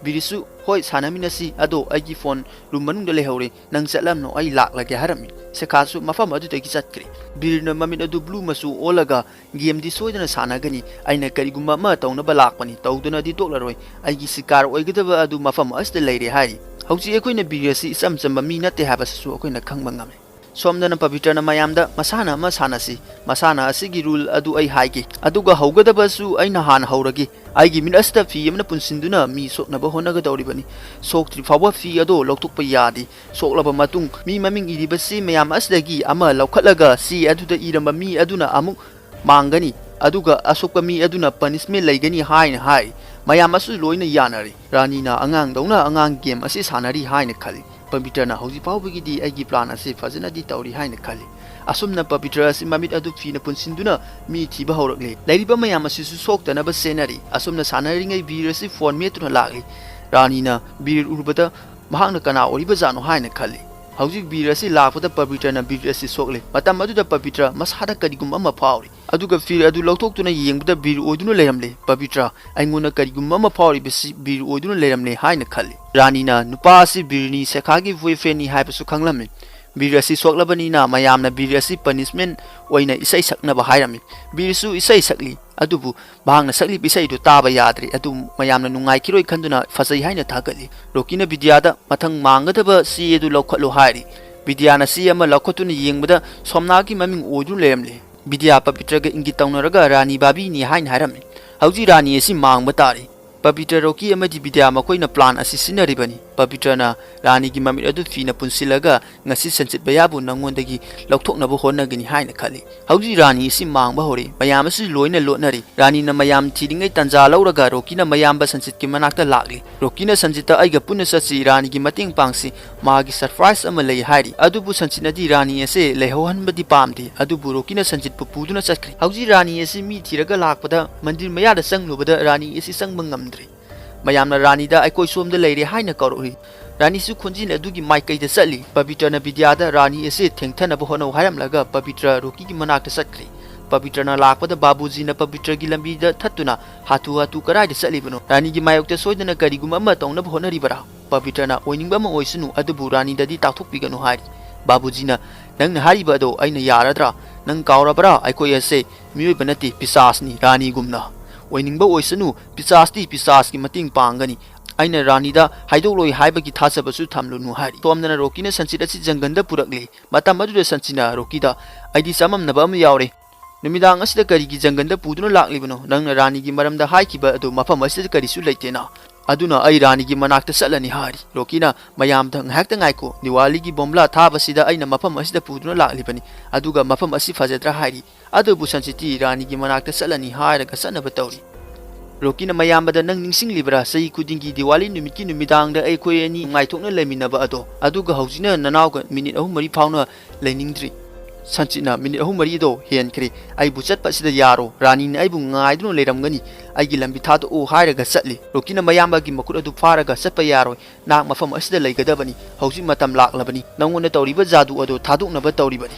ꯕꯤꯔꯁꯨ, "ꯍꯣꯏ, ꯁꯥꯟꯅꯃꯤꯟꯅꯁꯤ, ꯑꯗꯣ ꯑꯩꯒꯤ ꯐꯣꯟ ꯔꯨꯝ ꯃꯅꯨꯡꯗ ꯂꯩꯍꯧꯔꯦ, ꯅꯪ ꯆꯠꯂꯝꯅꯣ, ꯑꯩ ꯂꯥꯛꯂꯒꯦ" ꯍꯥꯏꯔꯝꯃꯤ꯫ ꯁꯦꯈꯥꯁꯨ ꯃꯐꯝ ꯑꯗꯨꯗꯒꯤ ꯆꯠꯈ꯭ꯔꯦ꯫ ꯕꯤꯔꯅ ꯃꯃꯤꯠ ꯑꯗꯨ ꯕ꯭ꯂꯨ ꯃꯆꯨ ꯑꯣꯜꯂꯒ, "ꯒꯦꯝꯗꯤ ꯁꯣꯏꯗꯅ ꯁꯥꯟꯅꯒꯅꯤ, ꯑꯩꯅ ꯀꯔꯤꯒꯨꯝꯕ ꯑꯃ ꯇꯧꯅꯕ ꯂꯥꯛꯄꯅꯤ, ꯇꯧꯗꯅꯗꯤ ꯇꯣꯛꯂꯔꯣꯏ, ꯑꯩꯒꯤ ꯁꯤꯀꯥꯔ ꯑꯣꯏꯒꯗꯕ ꯑꯗꯨ ꯃꯐꯝ ꯑꯁꯤꯗ ꯂꯩꯔꯦ" ꯍꯥꯏꯔꯤ꯫ ꯍꯧꯖꯤꯛ ꯑꯩꯈꯣꯏꯅ ꯕꯤꯔ ꯑꯁꯤ ꯏꯆꯝ ꯆꯝꯕ ꯃꯤ ꯅꯠꯇꯦ ꯍꯥꯏꯕꯁꯤꯁꯨ ꯑꯩꯈꯣꯏꯅ ꯈꯪꯕ ꯉꯝꯃꯤ꯫ ꯁꯣꯝꯗꯅ ꯄꯕꯤꯇ꯭ꯔꯅ ꯃꯌꯥꯝꯗ, "ꯃꯁꯥꯟꯅ ꯑꯃ ꯁꯥꯟꯅꯁꯤ, ꯃꯁꯥꯟꯅ ꯑꯁꯤꯒꯤ ꯔꯨꯜ ꯑꯗꯨ ꯑꯩ ꯍꯥꯏꯒꯦ, ꯑꯗꯨꯒ ꯍꯧꯒꯗꯕꯁꯨ ꯑꯩꯅ ꯍꯥꯟꯅ ꯍꯧꯔꯒꯦ꯫ ꯑꯩꯒꯤ ꯃꯤꯠ ꯑꯁꯤꯗ ꯐꯤ ꯑꯃꯅ ꯄꯨꯟꯁꯤꯟꯗꯨꯅ ꯃꯤ ꯁꯣꯛꯅꯕ ꯍꯣꯠꯅꯒꯗꯧꯔꯤꯕꯅꯤ꯫ ꯁꯣꯛꯇ꯭ꯔꯤ ꯐꯥꯎꯕ ꯐꯤ ꯑꯗꯣ ꯂꯧꯊꯣꯛꯄ ꯌꯥꯗꯦ꯫ ꯁꯣꯛꯂꯕ ꯃꯇꯨꯡ ꯃꯤ ꯃꯃꯤꯡ ꯏꯔꯤꯕꯁꯤ ꯃꯌꯥꯝ ꯑꯁꯤꯗꯒꯤ ꯑꯃ ꯂꯧꯈꯠꯂꯒ ꯆꯦ ꯑꯗꯨꯗ ꯏꯔꯝꯕ ꯃꯤ ꯑꯗꯨꯅ ꯑꯃꯨꯛ ꯃꯥꯡꯒꯅꯤ, ꯑꯗꯨꯒ ꯑꯁꯣꯛꯄ ꯃꯤ ꯑꯗꯨꯅ ꯄꯅꯤꯁꯃꯦꯟ ꯂꯩꯒꯅꯤ" ꯍꯥꯏꯅ ꯍꯥꯏ꯫ ꯃꯌꯥꯝ ꯑꯁꯨ ꯂꯣꯏꯅ ꯌꯥꯅꯔꯦ꯫ ꯔꯥꯅꯤꯅ ꯑꯉꯥꯡꯗꯧꯅ ꯑꯉꯥꯡ ꯒꯦꯝ ꯑꯁꯤ ꯁꯥꯟꯅꯔꯤ ꯍꯥꯏꯅ ꯈꯜꯂꯤ꯫ ꯄꯕꯤꯇ꯭ꯔꯅ ꯍꯧꯖꯤꯛ ꯐꯥꯎꯕꯒꯤꯗꯤ ꯑꯩꯒꯤ ꯄ꯭ꯂꯥꯟ ꯑꯁꯤ ꯐꯖꯅꯗꯤ ꯇꯧꯔꯤ ꯍꯥꯏꯅ ꯈꯜꯂꯤ꯫ ꯑꯁꯨꯝꯅ ꯄꯕꯤꯇ꯭ꯔ ꯑꯁꯤ ꯃꯃꯤꯠ ꯑꯗꯨ ꯐꯤꯅ ꯄꯨꯟꯁꯤꯟꯗꯨꯅ ꯃꯤ ꯊꯤꯕ ꯍꯧꯔꯛꯂꯦ꯫ ꯂꯩꯔꯤꯕ ꯃꯌꯥꯝ ꯑꯁꯤꯁꯨ ꯁꯣꯛꯇꯅꯕ ꯆꯦꯟꯅꯔꯤ꯫ ꯑꯁꯨꯝꯅ ꯁꯥꯟꯅꯔꯤꯉꯩ ꯕꯤꯔ ꯑꯁꯤ ꯐꯣꯟ ꯃꯦꯠꯇꯨꯅ ꯂꯥꯛꯂꯤ꯫ ꯔꯥꯅꯤꯅ ꯕꯤꯔ ꯎꯔꯨꯕꯗ ꯃꯍꯥꯛꯅ ꯀꯅꯥ ꯑꯣꯏꯔꯤꯕꯖꯥꯠꯅꯣ ꯍꯥꯏꯅ ꯈꯜꯂꯤ꯫ ꯍꯧꯖꯤꯛ ꯕꯤꯔ ꯑꯁꯤ ꯂꯥꯛꯄꯗ ꯄꯕꯤꯇ꯭ꯔꯅ ꯕꯤꯔ ꯑꯁꯤ ꯁꯣꯛꯂꯦ꯫ ꯃꯇꯝ ꯑꯗꯨꯗ ꯄꯕꯤꯇ꯭ꯔ ꯃꯁꯥꯗ ꯀꯔꯤꯒꯨꯝꯕ ꯑꯃ ꯐꯥꯎꯔꯤ꯫ ꯑꯗꯨꯒ ꯐꯤꯔ ꯑꯗꯨ ꯂꯧꯊꯣꯛꯇꯨꯅ ꯌꯦꯡꯕꯗ ꯕꯤꯔ ꯑꯣꯏꯗꯨꯅ ꯂꯩꯔꯝꯂꯦ꯫ "ꯄꯕꯤꯇ꯭ꯔ, ꯑꯩꯉꯣꯟꯗ ꯀꯔꯤꯒꯨꯝꯕ ꯑꯃ ꯐꯥꯎꯔꯤꯕꯁꯤ ꯕꯤꯔ ꯑꯣꯏꯗꯨꯅ ꯂꯩꯔꯝꯂꯦ" ꯍꯥꯏꯅ ꯈꯜꯂꯤ꯫ ꯔꯥꯅꯤꯅ ꯅꯨꯄꯥ ꯑꯁꯤ ꯕꯤꯔꯅꯤ, ꯁꯦꯈꯥꯒꯤ ꯕꯣꯏꯐ꯭ꯔꯦꯟꯅꯤ ꯍꯥꯏꯕꯁꯨ ꯈꯪꯂꯝꯃꯤ꯫ ꯕꯤꯔ ꯑꯁꯤ ꯁꯣꯛꯂꯕꯅꯤꯅ ꯃꯌꯥꯝꯅ ꯕꯤꯔ ꯑꯁꯤ ꯄꯅꯤꯁꯃꯦꯟ ꯑꯣꯏꯅ ꯏꯁꯩ ꯁꯛꯅꯕ ꯍꯥꯏꯔꯝꯃꯤ꯫ ꯕꯤꯔꯁꯨ ꯏꯁꯩ ꯁꯛꯂꯤ, ꯑꯗꯨꯕꯨ ꯃꯍꯥꯛꯅ ꯁꯛꯂꯤꯕ ꯏꯁꯩꯗꯨ ꯇꯥꯕ ꯌꯥꯗ꯭ꯔꯦ꯫ ꯑꯗꯨ ꯃꯌꯥꯝꯅ ꯅꯨꯡꯉꯥꯏꯈꯤꯔꯣꯏ ꯈꯟꯗꯨꯅ ꯐꯖꯩ ꯍꯥꯏꯅ ꯊꯥꯒꯠꯂꯤ꯫ ꯔꯣꯀꯤꯅ ꯕꯤꯗ꯭ꯌꯥꯗ, "ꯃꯊꯪ ꯃꯥꯡꯒꯗꯕ ꯆꯦ ꯑꯗꯨ ꯂꯧꯈꯠꯂꯨ" ꯍꯥꯏꯔꯤ꯫ ꯕꯤꯗ꯭ꯌꯥꯅ ꯆꯦ ꯑꯃ ꯂꯧꯈꯠꯇꯨꯅ ꯌꯦꯡꯕꯗ ꯁꯣꯝꯅꯥꯒꯤ ꯃꯃꯤꯡ ꯑꯣꯏꯗꯨꯅ ꯂꯩꯔꯝꯂꯦ꯫ ꯕꯤꯗ꯭ꯌꯥ ꯄꯕꯤꯇ꯭ꯔꯒ ꯏꯪꯒꯤꯠ ꯇꯧꯅꯔꯒ ꯔꯥꯅꯤ ꯕꯥꯕꯤꯅꯤ ꯍꯥꯏꯅ ꯍꯥꯏꯔꯝꯃꯤ꯫ ꯍꯧꯖꯤꯛ ꯔꯥꯅꯤ ꯑꯁꯤ ꯃꯥꯡꯕ ꯇꯥꯔꯦ꯫ ꯄꯕꯤꯇ꯭ꯔ, ꯔꯣꯀꯤ ꯑꯃꯗꯤ ꯕꯤꯗ꯭ꯌꯥ ꯃꯈꯣꯏꯅ ꯄ꯭ꯂꯥꯟ ꯑꯁꯤ ꯁꯤꯖꯤꯟꯅꯔꯤꯕꯅꯤ꯫ ꯄꯕꯤꯇ꯭ꯔꯅ ꯔꯥꯅꯤꯒꯤ ꯃꯃꯤꯠ ꯑꯗꯨ ꯐꯤꯅ ꯄꯨꯟꯁꯤꯜꯂꯒ, "ꯉꯁꯤ ꯁꯟꯆꯤꯠ ꯕꯌꯥꯕꯨ ꯅꯉꯣꯟꯗꯒꯤ ꯂꯧꯊꯣꯛꯅꯕ ꯍꯣꯠꯅꯒꯅꯤ" ꯍꯥꯏꯅ ꯈꯜꯂꯤ꯫ ꯍꯧꯖꯤꯛ ꯔꯥꯅꯤ ꯑꯁꯤ ꯃꯥꯡꯕ ꯍꯧꯔꯦ꯫ ꯃꯌꯥꯝ ꯑꯁꯤ ꯂꯣꯏꯅ ꯂꯣꯠꯅꯔꯤ꯫ ꯔꯥꯅꯤꯅ ꯃꯌꯥꯝ ꯊꯤꯔꯤꯉꯩ ꯇꯥꯟꯖꯥ ꯂꯧꯔꯒ ꯔꯣꯀꯤꯅ ꯃꯌꯥꯝꯕ ꯁꯟꯆꯤꯠꯀꯤ ꯃꯅꯥꯛꯇ ꯂꯥꯛꯂꯤ꯫ ꯔꯣꯀꯤꯅ ꯁꯟꯆꯤꯠꯇ, "ꯑꯩꯒ ꯄꯨꯟꯅ ꯆꯠꯁꯤ, ꯔꯥꯅꯤꯒꯤ ꯃꯇꯦꯡ ꯄꯥꯡꯁꯤ, ꯃꯥꯒꯤ ꯁꯔꯄ꯭ꯔꯥꯏꯖ ꯑꯃ ꯂꯩ" ꯍꯥꯏꯔꯤ꯫ ꯑꯗꯨꯕꯨ ꯁꯟꯆꯤꯠꯅꯗꯤ ꯔꯥꯅꯤ ꯑꯁꯤ ꯂꯩꯍꯧꯍꯟꯕꯗꯤ ꯄꯥꯝꯗꯦ꯫ ꯑꯗꯨꯕꯨ ꯔꯣꯀꯤꯅ ꯁꯟꯆꯤꯠꯄꯨ ꯄꯨꯗꯨꯅ ꯆꯠꯈ꯭ꯔꯦ꯫ ꯍꯧꯖꯤꯛ ꯔꯥꯅꯤ ꯑꯁꯤ ꯃꯤ ꯊꯤꯔꯒ ꯂꯥꯛꯄꯗ ꯃꯟꯗꯤꯔ ꯃꯌꯥꯗ ꯆꯪꯂꯨꯕꯗ ꯔꯥꯅꯤ ꯑꯁꯤ ꯆꯪꯕ ꯉꯝꯗ꯭ꯔꯦ꯫ ꯃꯌꯥꯝꯅ ꯔꯥꯅꯤꯗ "ꯑꯩꯈꯣꯏ ꯁꯣꯝꯗ ꯂꯩꯔꯦ" ꯍꯥꯏꯅ ꯀꯧꯔꯛꯏ꯫ ꯔꯥꯅꯤꯁꯨ ꯈꯣꯟꯖꯦꯜ ꯑꯗꯨꯒꯤ ꯃꯥꯏꯀꯩꯗ ꯆꯠꯂꯤ꯫ ꯄꯕꯤꯇ꯭ꯔꯅ ꯕꯤꯗ꯭ꯌꯥꯗ "ꯔꯥꯅꯤ ꯑꯁꯤ ꯊꯦꯡꯊꯅꯕ ꯍꯣꯠꯅꯧ" ꯍꯥꯏꯔꯝꯂꯒ ꯄꯕꯤꯇ꯭ꯔ ꯔꯣꯀꯤꯒꯤ ꯃꯅꯥꯛꯇ ꯆꯠꯈ꯭ꯔꯦ꯫ ꯄꯕꯤꯇ꯭ꯔꯅ ꯂꯥꯛꯄꯗ ꯕꯥꯕꯨꯖꯤꯅ ꯄꯕꯤꯇ꯭ꯔꯒꯤ ꯂꯝꯕꯤꯗ ꯊꯠꯇꯨꯅ "ꯍꯥꯊꯨ ꯍꯥꯊꯨ ꯀꯗꯥꯏꯗ ꯆꯠꯂꯤꯕꯅꯣ? ꯔꯥꯅꯤꯒꯤ ꯃꯥꯌꯣꯛꯇ ꯁꯣꯏꯗꯅ ꯀꯔꯤꯒꯨꯝꯕ ꯑꯃ ꯇꯧꯅꯕ ꯍꯣꯠꯅꯔꯤꯕꯔꯥ? ꯄꯕꯤꯇ꯭ꯔꯅ ꯑꯣꯏꯅꯤꯡꯕ ꯑꯃ ꯑꯣꯏꯁꯅꯨ, ꯑꯗꯨꯕꯨ ꯔꯥꯅꯤꯗꯗꯤ ꯇꯥꯛꯊꯣꯛꯄꯤꯒꯅꯨ" ꯍꯥꯏꯔꯤ꯫ ꯕꯥꯕꯨꯖꯤꯅ "ꯅꯪꯅ ꯍꯥꯏꯔꯤꯕ ꯑꯗꯣ ꯑꯩꯅ ꯌꯥꯔꯗ꯭ꯔꯥ? ꯅꯪ ꯀꯥꯎꯔꯕ꯭ꯔꯥ? ꯑꯩꯈꯣꯏ ꯑꯁꯦ ꯃꯤꯑꯣꯏꯕ ꯅꯠꯇꯦ, ꯄꯤꯁꯥꯁꯅꯤ, ꯔꯥꯅꯤꯒꯨꯝꯅ꯫ ꯑꯣꯏꯅꯤꯡꯕ ꯑꯣꯏꯁꯅꯨ, ꯄꯤꯁꯥꯁꯇꯤ ꯄꯤꯁꯥꯁꯀꯤ ꯃꯇꯦꯡ ꯄꯥꯡꯒꯅꯤ꯫ ꯑꯩꯅ ꯔꯥꯅꯤꯗ ꯍꯥꯏꯗꯣꯛꯂꯣꯏ ꯍꯥꯏꯕꯒꯤ ꯊꯥꯖꯕꯁꯨ ꯊꯝꯂꯨꯅꯨ" ꯍꯥꯏꯔꯤ꯫ ꯁꯣꯝꯗꯅ ꯔꯣꯀꯤꯅ ꯁꯟꯆꯤꯠ ꯑꯁꯤ ꯖꯪꯒꯜꯗ ꯄꯨꯔꯛꯂꯦ꯫ ꯃꯇꯝ ꯑꯗꯨꯗ ꯁꯟꯆꯤꯠꯅ ꯔꯣꯀꯤꯗ "ꯑꯩꯗꯤ ꯆꯃꯝꯅꯕ ꯑꯃ ꯌꯥꯎꯔꯦ꯫ ꯅꯨꯃꯤꯗꯥꯡ ꯑꯁꯤꯗ ꯀꯔꯤꯒꯤ ꯖꯪꯒꯜꯗ ꯄꯨꯗꯨꯅ ꯂꯥꯛꯂꯤꯕꯅꯣ? ꯅꯪꯅ ꯔꯥꯅꯤꯒꯤ ꯃꯔꯝꯗ ꯍꯥꯏꯈꯤꯕ ꯑꯗꯨ ꯃꯐꯝ ꯑꯁꯤꯗ ꯀꯔꯤꯁꯨ ꯂꯩꯇꯦꯅ꯫ ꯑꯗꯨꯅ ꯑꯩ ꯔꯥꯅꯤꯒꯤ ꯃꯅꯥꯛꯇ ꯆꯠꯂꯅꯤ" ꯍꯥꯏꯔꯤ꯫ ꯔꯣꯀꯤꯅ "ꯃꯌꯥꯝꯗ ꯉꯥꯏꯍꯥꯛꯇ ꯉꯥꯏꯈꯣ, ꯗꯤꯋꯥꯂꯤꯒꯤ ꯕꯣꯝꯕ꯭ꯂꯥ ꯊꯥꯕꯁꯤꯗ ꯑꯩꯅ ꯃꯐꯝ ꯑꯁꯤꯗ ꯄꯨꯗꯨꯅ ꯂꯥꯛꯂꯤꯕꯅꯤ, ꯑꯗꯨꯒ ꯃꯐꯝ ꯑꯁꯤ ꯐꯖꯗ꯭ꯔꯥ?" ꯍꯥꯏꯔꯤ꯫ ꯑꯗꯨꯕꯨ ꯁꯟꯆꯤꯠꯇꯤ ꯔꯥꯅꯤꯒꯤ ꯃꯅꯥꯛꯇ ꯆꯠꯂꯅꯤ ꯍꯥꯏꯔꯒ ꯆꯠꯅꯕ ꯇꯧꯔꯤ꯫ ꯔꯣꯀꯤꯅ "ꯃꯌꯥꯝꯕꯗ ꯅꯪ ꯅꯤꯡꯁꯤꯡꯂꯤꯕ꯭ꯔꯥ? ꯆꯍꯤ ꯈꯨꯗꯤꯡꯒꯤ ꯗꯤꯋꯥꯂꯤ ꯅꯨꯃꯤꯠꯀꯤ ꯅꯨꯃꯤꯗꯥꯡꯗ ꯑꯩꯈꯣꯏ ꯑꯅꯤ ꯅꯨꯡꯉꯥꯏꯊꯣꯛꯅ ꯂꯩꯃꯤꯟꯅꯕ ꯑꯗꯣ, ꯑꯗꯨꯒ ꯍꯧꯖꯤꯛꯅ ꯅꯅꯥꯎꯒ ꯃꯤꯅꯤꯠ ꯑꯍꯨꯝ ꯃꯔꯤ ꯐꯥꯎꯅ ꯂꯩꯅꯤꯡꯗ꯭ꯔꯤ꯫" ꯁꯟꯆꯤꯠꯅ "ꯃꯤꯅꯤꯠ ꯑꯍꯨꯝ ꯃꯔꯤꯗꯣ ꯍꯦꯟꯈ꯭ꯔꯦ꯫ ꯑꯩꯕꯨ ꯆꯠꯄ ꯑꯁꯤꯗ ꯌꯥꯔꯣ꯫ ꯔꯥꯅꯤꯅ ꯑꯩꯕꯨ ꯉꯥꯏꯗꯨꯅ ꯂꯩꯔꯝꯒꯅꯤ꯫ ꯑꯩꯒꯤ ꯂꯝꯕꯤ ꯊꯥꯗꯣꯛꯑꯣ" ꯍꯥꯏꯔꯒ ꯆꯠꯂꯤ꯫ ꯔꯣꯀꯤꯅ "ꯃꯌꯥꯝꯕꯒꯤ ꯃꯈꯨꯠ ꯑꯗꯨ ꯐꯥꯔꯒ ꯆꯠꯄ ꯌꯥꯔꯣꯏ꯫ ꯅꯍꯥꯛ ꯃꯐꯝ ꯑꯁꯤꯗ ꯂꯩꯒꯗꯕꯅꯤ꯫ ꯍꯧꯖꯤꯛ ꯃꯇꯝ ꯂꯥꯛꯂꯕꯅꯤ꯫ ꯅꯉꯣꯟꯗ ꯇꯧꯔꯤꯕ ꯖꯥꯗꯨ ꯑꯗꯨ ꯊꯥꯗꯣꯛꯅꯕ ꯇꯧꯔꯤꯕꯅꯤ꯫"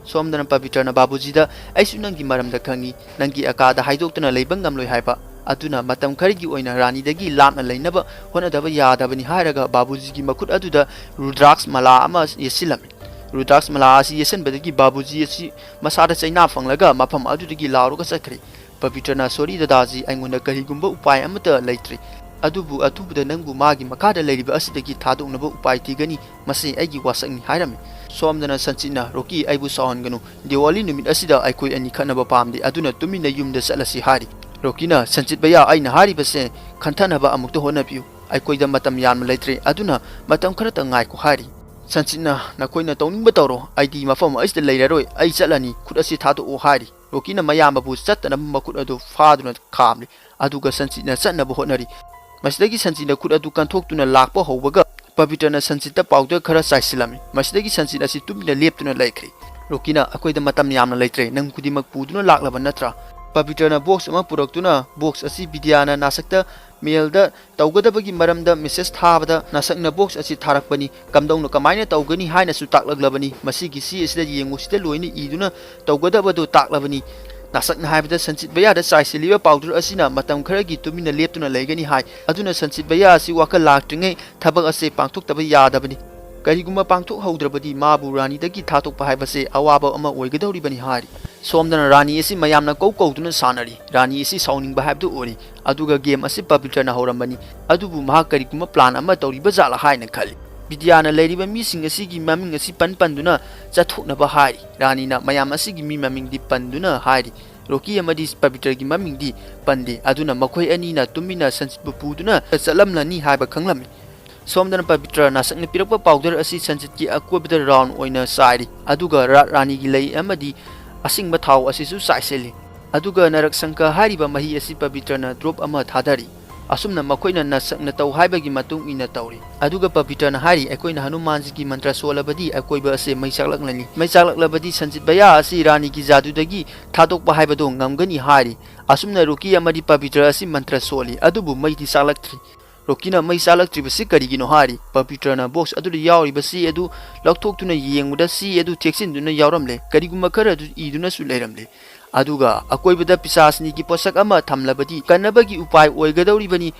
ꯁꯣꯝꯗꯅ ꯄꯕꯤꯇ꯭ꯔꯅ ꯕꯥꯕꯨꯖꯤꯗ "ꯑꯩꯁꯨ ꯅꯪꯒꯤ ꯃꯔꯝꯗ ꯈꯪꯏ꯫ ꯅꯪꯒꯤ ꯑꯀꯥꯗ ꯍꯥꯏꯗꯣꯛꯇꯨꯅ ꯂꯩꯕ ꯉꯝꯂꯣꯏ ꯍꯥꯏꯕ꯫ ꯑꯗꯨꯅ ꯃꯇꯝ ꯈꯔꯒꯤ ꯑꯣꯏꯅ ꯔꯥꯅꯤꯗꯒꯤ ꯂꯥꯞꯅ ꯂꯩꯅꯕ ꯍꯣꯠꯅꯗꯕ ꯌꯥꯗꯕꯅꯤ" ꯍꯥꯏꯔꯒ ꯕꯥꯕꯨꯖꯤꯒꯤ ꯃꯈꯨꯠ ꯑꯗꯨꯗ ꯔꯨꯗ꯭ꯔꯥꯛꯁ ꯃꯂꯥ ꯑꯃ ꯌꯦꯠꯁꯤꯜꯂꯝꯃꯤ꯫ ꯔꯨꯗ꯭ꯔꯥꯛꯁ ꯃꯂꯥ ꯑꯁꯤ ꯌꯦꯠꯁꯤꯟꯕꯗꯒꯤ ꯕꯥꯕꯨꯖꯤ ꯑꯁꯤ ꯃꯁꯥꯗ ꯆꯩꯅꯥ ꯐꯪꯂꯒ ꯃꯐꯝ ꯑꯗꯨꯗꯒꯤ ꯂꯥꯎꯔꯒ ꯆꯠꯈ꯭ꯔꯦ꯫ ꯄꯕꯤꯇ꯭ꯔꯅ "ꯁꯣꯔꯤ ꯗꯗꯥꯖꯤ, ꯑꯩꯉꯣꯟꯗ ꯀꯔꯤꯒꯨꯝꯕ ꯎꯄꯥꯏ ꯑꯃꯠꯇ ꯂꯩꯇ꯭ꯔꯦ꯫ ꯑꯗꯨꯕꯨ ꯑꯊꯨꯕꯗ ꯅꯪꯕꯨ ꯃꯥꯒꯤ ꯃꯈꯥꯗ ꯂꯩꯔꯤꯕ ꯑꯁꯤꯗꯒꯤ ꯊꯥꯗꯣꯛꯅꯕ ꯎꯄꯥꯏ ꯊꯤꯒꯅꯤ꯫ ꯃꯁꯤ ꯑꯩꯒꯤ ꯋꯥꯁꯛꯅꯤ" ꯍꯥꯏꯔꯝꯃꯤ꯫ ꯁꯣꯝꯗꯅ ꯁꯟꯆꯤꯠꯅ "ꯔꯣꯀꯤ, ꯑꯩꯕꯨ ꯁꯥꯎꯍꯟꯒꯅꯨ꯫ ꯗꯤꯋꯥꯂꯤ ꯅꯨꯃꯤꯠ ꯑꯁꯤꯗ ꯑꯩꯈꯣꯏ ꯑꯅꯤ ꯈꯠꯅꯕ ꯄꯥꯝꯗꯦ꯫ ꯑꯗꯨꯅ ꯇꯨꯃꯤꯟꯅ ꯌꯨꯝꯗ ꯆꯠꯂꯁꯤ" ꯍꯥꯏꯔꯤ꯫ ꯔꯣꯀꯤꯅ "ꯁꯟꯆꯤꯠ ꯚꯩꯌꯥ, ꯑꯩꯅ ꯍꯥꯏꯔꯤꯕꯁꯦ ꯈꯟꯊꯅꯕ ꯑꯃꯨꯛꯇ ꯍꯣꯠꯅꯕꯤꯌꯨ꯫ ꯑꯩꯈꯣꯏꯗ ꯃꯇꯝ ꯌꯥꯝꯅ ꯂꯩꯇ꯭ꯔꯦ꯫ ꯑꯗꯨꯅ ꯃꯇꯝ ꯈꯔꯇ ꯉꯥꯏꯈꯣ" ꯍꯥꯏꯔꯤ꯫ ꯁꯟꯆꯤꯠꯅ "ꯅꯈꯣꯏꯅ ꯇꯧꯅꯤꯡꯕ ꯇꯧꯔꯣ꯫ ꯑꯩꯗꯤ ꯃꯐꯝ ꯑꯁꯤꯗ ꯂꯩꯔꯔꯣꯏ꯫ ꯑꯩ ꯆꯠꯂꯅꯤ꯫ ꯈꯨꯠ ꯑꯁꯤ ꯊꯥꯗꯣꯛꯑꯣ" ꯍꯥꯏꯔꯤ꯫ ꯔꯣꯀꯤꯅ ꯃꯌꯥꯝꯕꯕꯨ ꯆꯠꯇꯅꯕ ꯃꯈꯨꯠ ꯑꯗꯨ ꯐꯥꯗꯨꯅ ꯈꯥꯝꯂꯤ꯫ ꯑꯗꯨꯒ ꯁꯟꯆꯤꯠꯅ ꯆꯠꯅꯕ ꯍꯣꯠꯅꯔꯤ꯫ ꯃꯁꯤꯗꯒꯤ ꯁꯟꯆꯤꯠꯅ ꯈꯨꯠ ꯑꯗꯨ ꯀꯟꯊꯣꯛꯇꯨꯅ ꯂꯥꯛꯄ ꯍꯧꯕꯒ ꯄꯕꯤꯇ꯭ꯔꯅ ꯁꯟꯆꯤꯠꯇ ꯄꯥꯎꯗꯔ ꯈꯔ ꯆꯥꯏꯁꯤꯜꯂꯝꯃꯤ꯫ ꯃꯁꯤꯗꯒꯤ ꯁꯟꯆꯤꯠ ꯑꯁꯤ ꯇꯨꯃꯤꯟꯅ ꯂꯦꯞꯇꯨꯅ ꯂꯩꯈ꯭ꯔꯦ꯫ ꯔꯣꯀꯤꯅ "ꯑꯩꯈꯣꯏꯗ ꯃꯇꯝ ꯌꯥꯝꯅ ꯂꯩꯇ꯭ꯔꯦ꯫ ꯅꯪ ꯈꯨꯗꯤꯡꯃꯛ ꯄꯨꯗꯨꯅ ꯂꯥꯛꯂꯕ ꯅꯠꯇ꯭ꯔꯥ?" ꯄꯕꯤꯇ꯭ꯔꯅ ꯕꯣꯛꯁ ꯑꯃ ꯄꯨꯔꯛꯇꯨꯅ ꯕꯣꯛꯁ ꯑꯁꯤ ꯕꯤꯗ꯭ꯌꯥꯅ ꯅꯥꯁꯛꯇ ꯃꯦꯜꯗ ꯇꯧꯒꯗꯕꯒꯤ ꯃꯔꯝꯗ ꯃꯦꯁꯦꯖ ꯊꯥꯕꯗ ꯅꯥꯁꯛꯅ ꯕꯣꯛꯁ ꯑꯁꯤ ꯊꯥꯔꯛꯄꯅꯤ, ꯀꯝꯗꯧꯅ ꯀꯃꯥꯏꯅ ꯇꯧꯒꯅꯤ ꯍꯥꯏꯅꯁꯨ ꯇꯥꯛꯂꯛꯂꯕꯅꯤ꯫ ꯃꯁꯤꯒꯤ ꯆꯦ ꯑꯁꯤꯗ ꯌꯦꯡꯉꯨ, ꯁꯤꯗ ꯂꯣꯏꯅ ꯏꯗꯨꯅ ꯇꯧꯒꯗꯕꯗꯨ ꯇꯥꯛꯂꯕꯅꯤ꯫ ꯅꯥꯁꯛꯅ ꯍꯥꯏꯕꯗ ꯁꯟꯆꯤꯠ ꯚꯩꯌꯥꯗ ꯆꯥꯏꯁꯤꯜꯂꯤꯕ ꯄꯥꯎꯗꯔ ꯑꯁꯤꯅ ꯃꯇꯝ ꯈꯔꯒꯤ ꯇꯨꯃꯤꯟꯅ ꯂꯦꯞꯇꯨꯅ ꯂꯩꯒꯅꯤ ꯍꯥꯏ꯫ ꯑꯗꯨꯅ ꯁꯟꯆꯤꯠ ꯚꯩꯌꯥ ꯑꯁꯤ ꯋꯥꯈꯜ ꯂꯥꯛꯇ꯭ꯔꯤꯉꯩ ꯊꯕꯛ ꯑꯁꯤ ꯄꯥꯡꯊꯣꯛꯇꯕ ꯌꯥꯗꯕꯅꯤ꯫ ꯀꯔꯤꯒꯨꯝꯕ ꯄꯥꯡꯊꯣꯛꯍꯧꯗ꯭ꯔꯕꯗꯤ ꯃꯥꯕꯨ ꯔꯥꯅꯤꯗꯒꯤ ꯊꯥꯗꯣꯛꯄ ꯍꯥꯏꯕꯁꯦ ꯑꯋꯥꯕ ꯑꯃ ꯑꯣꯏꯒꯗꯧꯔꯤꯕꯅꯤ ꯍꯥꯏꯔꯤ꯫ ꯁꯣꯝꯗꯅ ꯔꯥꯅꯤ ꯑꯁꯤ ꯃꯌꯥꯝꯅ ꯀꯧ ꯀꯧꯗꯨꯅ ꯁꯥꯟꯅꯔꯤ꯫ ꯔꯥꯅꯤ ꯑꯁꯤ ꯁꯥꯎꯅꯤꯡꯕ ꯍꯥꯏꯕꯗꯨ ꯑꯣꯏꯔꯤ꯫ ꯑꯗꯨꯒ ꯒꯦꯝ ꯑꯁꯤ ꯄꯕꯤꯇ꯭ꯔꯅ ꯍꯧꯔꯝꯕꯅꯤ꯫ ꯑꯗꯨꯕꯨ ꯃꯍꯥꯛ ꯀꯔꯤꯒꯨꯝꯕ ꯄ꯭ꯂꯥꯟ ꯑꯃ ꯇꯧꯔꯤꯕ ꯖꯥꯠꯂꯥ ꯍꯥꯏꯅ ꯈꯜꯂꯤ꯫ ꯕꯤꯗ꯭ꯌꯥꯅ ꯂꯩꯔꯤꯕ ꯃꯤꯁꯤꯡ ꯑꯁꯤꯒꯤ ꯃꯃꯤꯡ ꯑꯁꯤ ꯄꯟ ꯄꯟꯗꯨꯅ ꯆꯠꯊꯣꯛꯅꯕ ꯍꯥꯏꯔꯤ꯫ ꯔꯥꯅꯤꯅ ꯃꯌꯥꯝ ꯑꯁꯤꯒꯤ ꯃꯤ ꯃꯃꯤꯡꯗꯤ ꯄꯟꯗꯨꯅ ꯍꯥꯏꯔꯤ꯫ ꯔꯣꯀꯤ ꯑꯃꯗꯤ ꯄꯕꯤꯇ꯭ꯔꯒꯤ ꯃꯃꯤꯡꯗꯤ ꯄꯟꯗꯦ꯫ ꯑꯗꯨꯅ ꯃꯈꯣꯏ ꯑꯅꯤꯅ ꯇꯨꯃꯤꯟꯅ ꯁꯟꯆꯤꯠꯄꯨ ꯄꯨꯗꯨꯅ ꯆꯠꯂꯝꯂꯅꯤ ꯍꯥꯏꯕ ꯈꯪꯂꯝꯃꯤ꯫ ꯁꯣꯝꯗꯅ ꯄꯕꯤꯇ꯭ꯔ ꯅꯥꯁꯛꯅ ꯄꯤꯔꯛꯄ ꯄꯥꯎꯗꯔ ꯑꯁꯤ ꯁꯟꯆꯤꯠꯀꯤ ꯑꯀꯣꯏꯕꯗ ꯔꯥꯎꯟ ꯑꯣꯏꯅ ꯆꯥꯏꯔꯤ꯫ ꯑꯗꯨꯒ ꯔꯥ-, ꯔꯥꯅꯤꯒꯤ ꯂꯩ ꯑꯃꯗꯤ ꯑꯁꯤꯡꯕ ꯊꯥꯎ ꯑꯁꯤꯁꯨ ꯆꯥꯏꯁꯤꯜꯂꯤ꯫ ꯑꯗꯨꯒ ꯅꯔꯛ ꯁꯪꯈ ꯍꯥꯏꯔꯤꯕ ꯃꯍꯤ ꯑꯁꯤ ꯄꯕꯤꯇ꯭ꯔꯅ ꯗ꯭ꯔꯣꯞ ꯑꯃ ꯊꯥꯗꯔꯤ꯫ ꯑꯁꯨꯝꯅ ꯃꯈꯣꯏꯅ ꯅꯥꯁꯛꯅ ꯇꯧ ꯍꯥꯏꯕꯒꯤ ꯃꯇꯨꯡ ꯏꯟꯅ ꯇꯧꯔꯤ꯫ ꯑꯗꯨꯒ ꯄꯕꯤꯇ꯭ꯔꯅ ꯍꯥꯏꯔꯤ, "ꯑꯩꯈꯣꯏꯅ ꯍꯅꯨꯃꯥꯟꯖꯤꯒꯤ ꯃꯟꯇ꯭ꯔ ꯁꯣꯜꯂꯕꯗꯤ ꯑꯀꯣꯏꯕ ꯑꯁꯤ ꯃꯩ ꯆꯥꯛꯂꯛꯂꯅꯤ꯫ ꯃꯩ ꯆꯥꯛꯂꯛꯂꯕꯗꯤ ꯁꯟꯆꯤꯠ ꯚꯩꯌꯥ ꯑꯁꯤ ꯔꯥꯅꯤꯒꯤ ꯖꯥꯗꯨꯗꯒꯤ ꯊꯥꯗꯣꯛꯄ ꯍꯥꯏꯕꯗꯨ ꯉꯝꯒꯅꯤ" ꯍꯥꯏꯔꯤ꯫ ꯑꯁꯨꯝꯅ ꯔꯣꯀꯤ ꯑꯃꯗꯤ ꯄꯕꯤꯇ꯭ꯔ ꯑꯁꯤ ꯃꯟꯇ꯭ꯔ ꯁꯣꯜꯂꯤ, ꯑꯗꯨꯕꯨ ꯃꯩꯗꯤ ꯆꯥꯛꯂꯛꯇ꯭ꯔꯤ꯫ ꯔꯣꯀꯤꯅ ꯃꯩ ꯆꯥꯛꯂꯛꯇ꯭ꯔꯤꯕꯁꯤ ꯀꯔꯤꯒꯤꯅꯣ ꯍꯥꯏꯔꯤ꯫ ꯄꯕꯤꯇ꯭ꯔꯅ ꯕꯣꯛꯁ ꯑꯗꯨꯗ ꯌꯥꯎꯔꯤꯕ ꯆꯦ ꯑꯗꯨ ꯂꯧꯊꯣꯛꯇꯨꯅ ꯌꯦꯡꯕꯗ ꯆꯦ ꯑꯗꯨ ꯊꯦꯛꯆꯤꯟꯗꯨꯅ ꯌꯥꯎꯔꯝꯂꯦ, ꯀꯔꯤꯒꯨꯝꯕ ꯈꯔ ꯑꯗꯨ ꯏꯗꯨꯅꯁꯨ ꯂꯩꯔꯝꯂꯦ꯫ ꯑꯗꯨꯒ ꯑꯀꯣꯏꯕꯗ ꯄꯤꯁꯥꯁꯅꯤꯒꯤ ꯄꯣꯠꯁꯛ ꯑꯃ ꯊꯝꯂꯕꯗꯤ ꯀꯟꯅꯕꯒꯤ ꯎꯄꯥꯏ ꯑꯣꯏꯒꯗꯧꯔꯤꯕꯅꯤ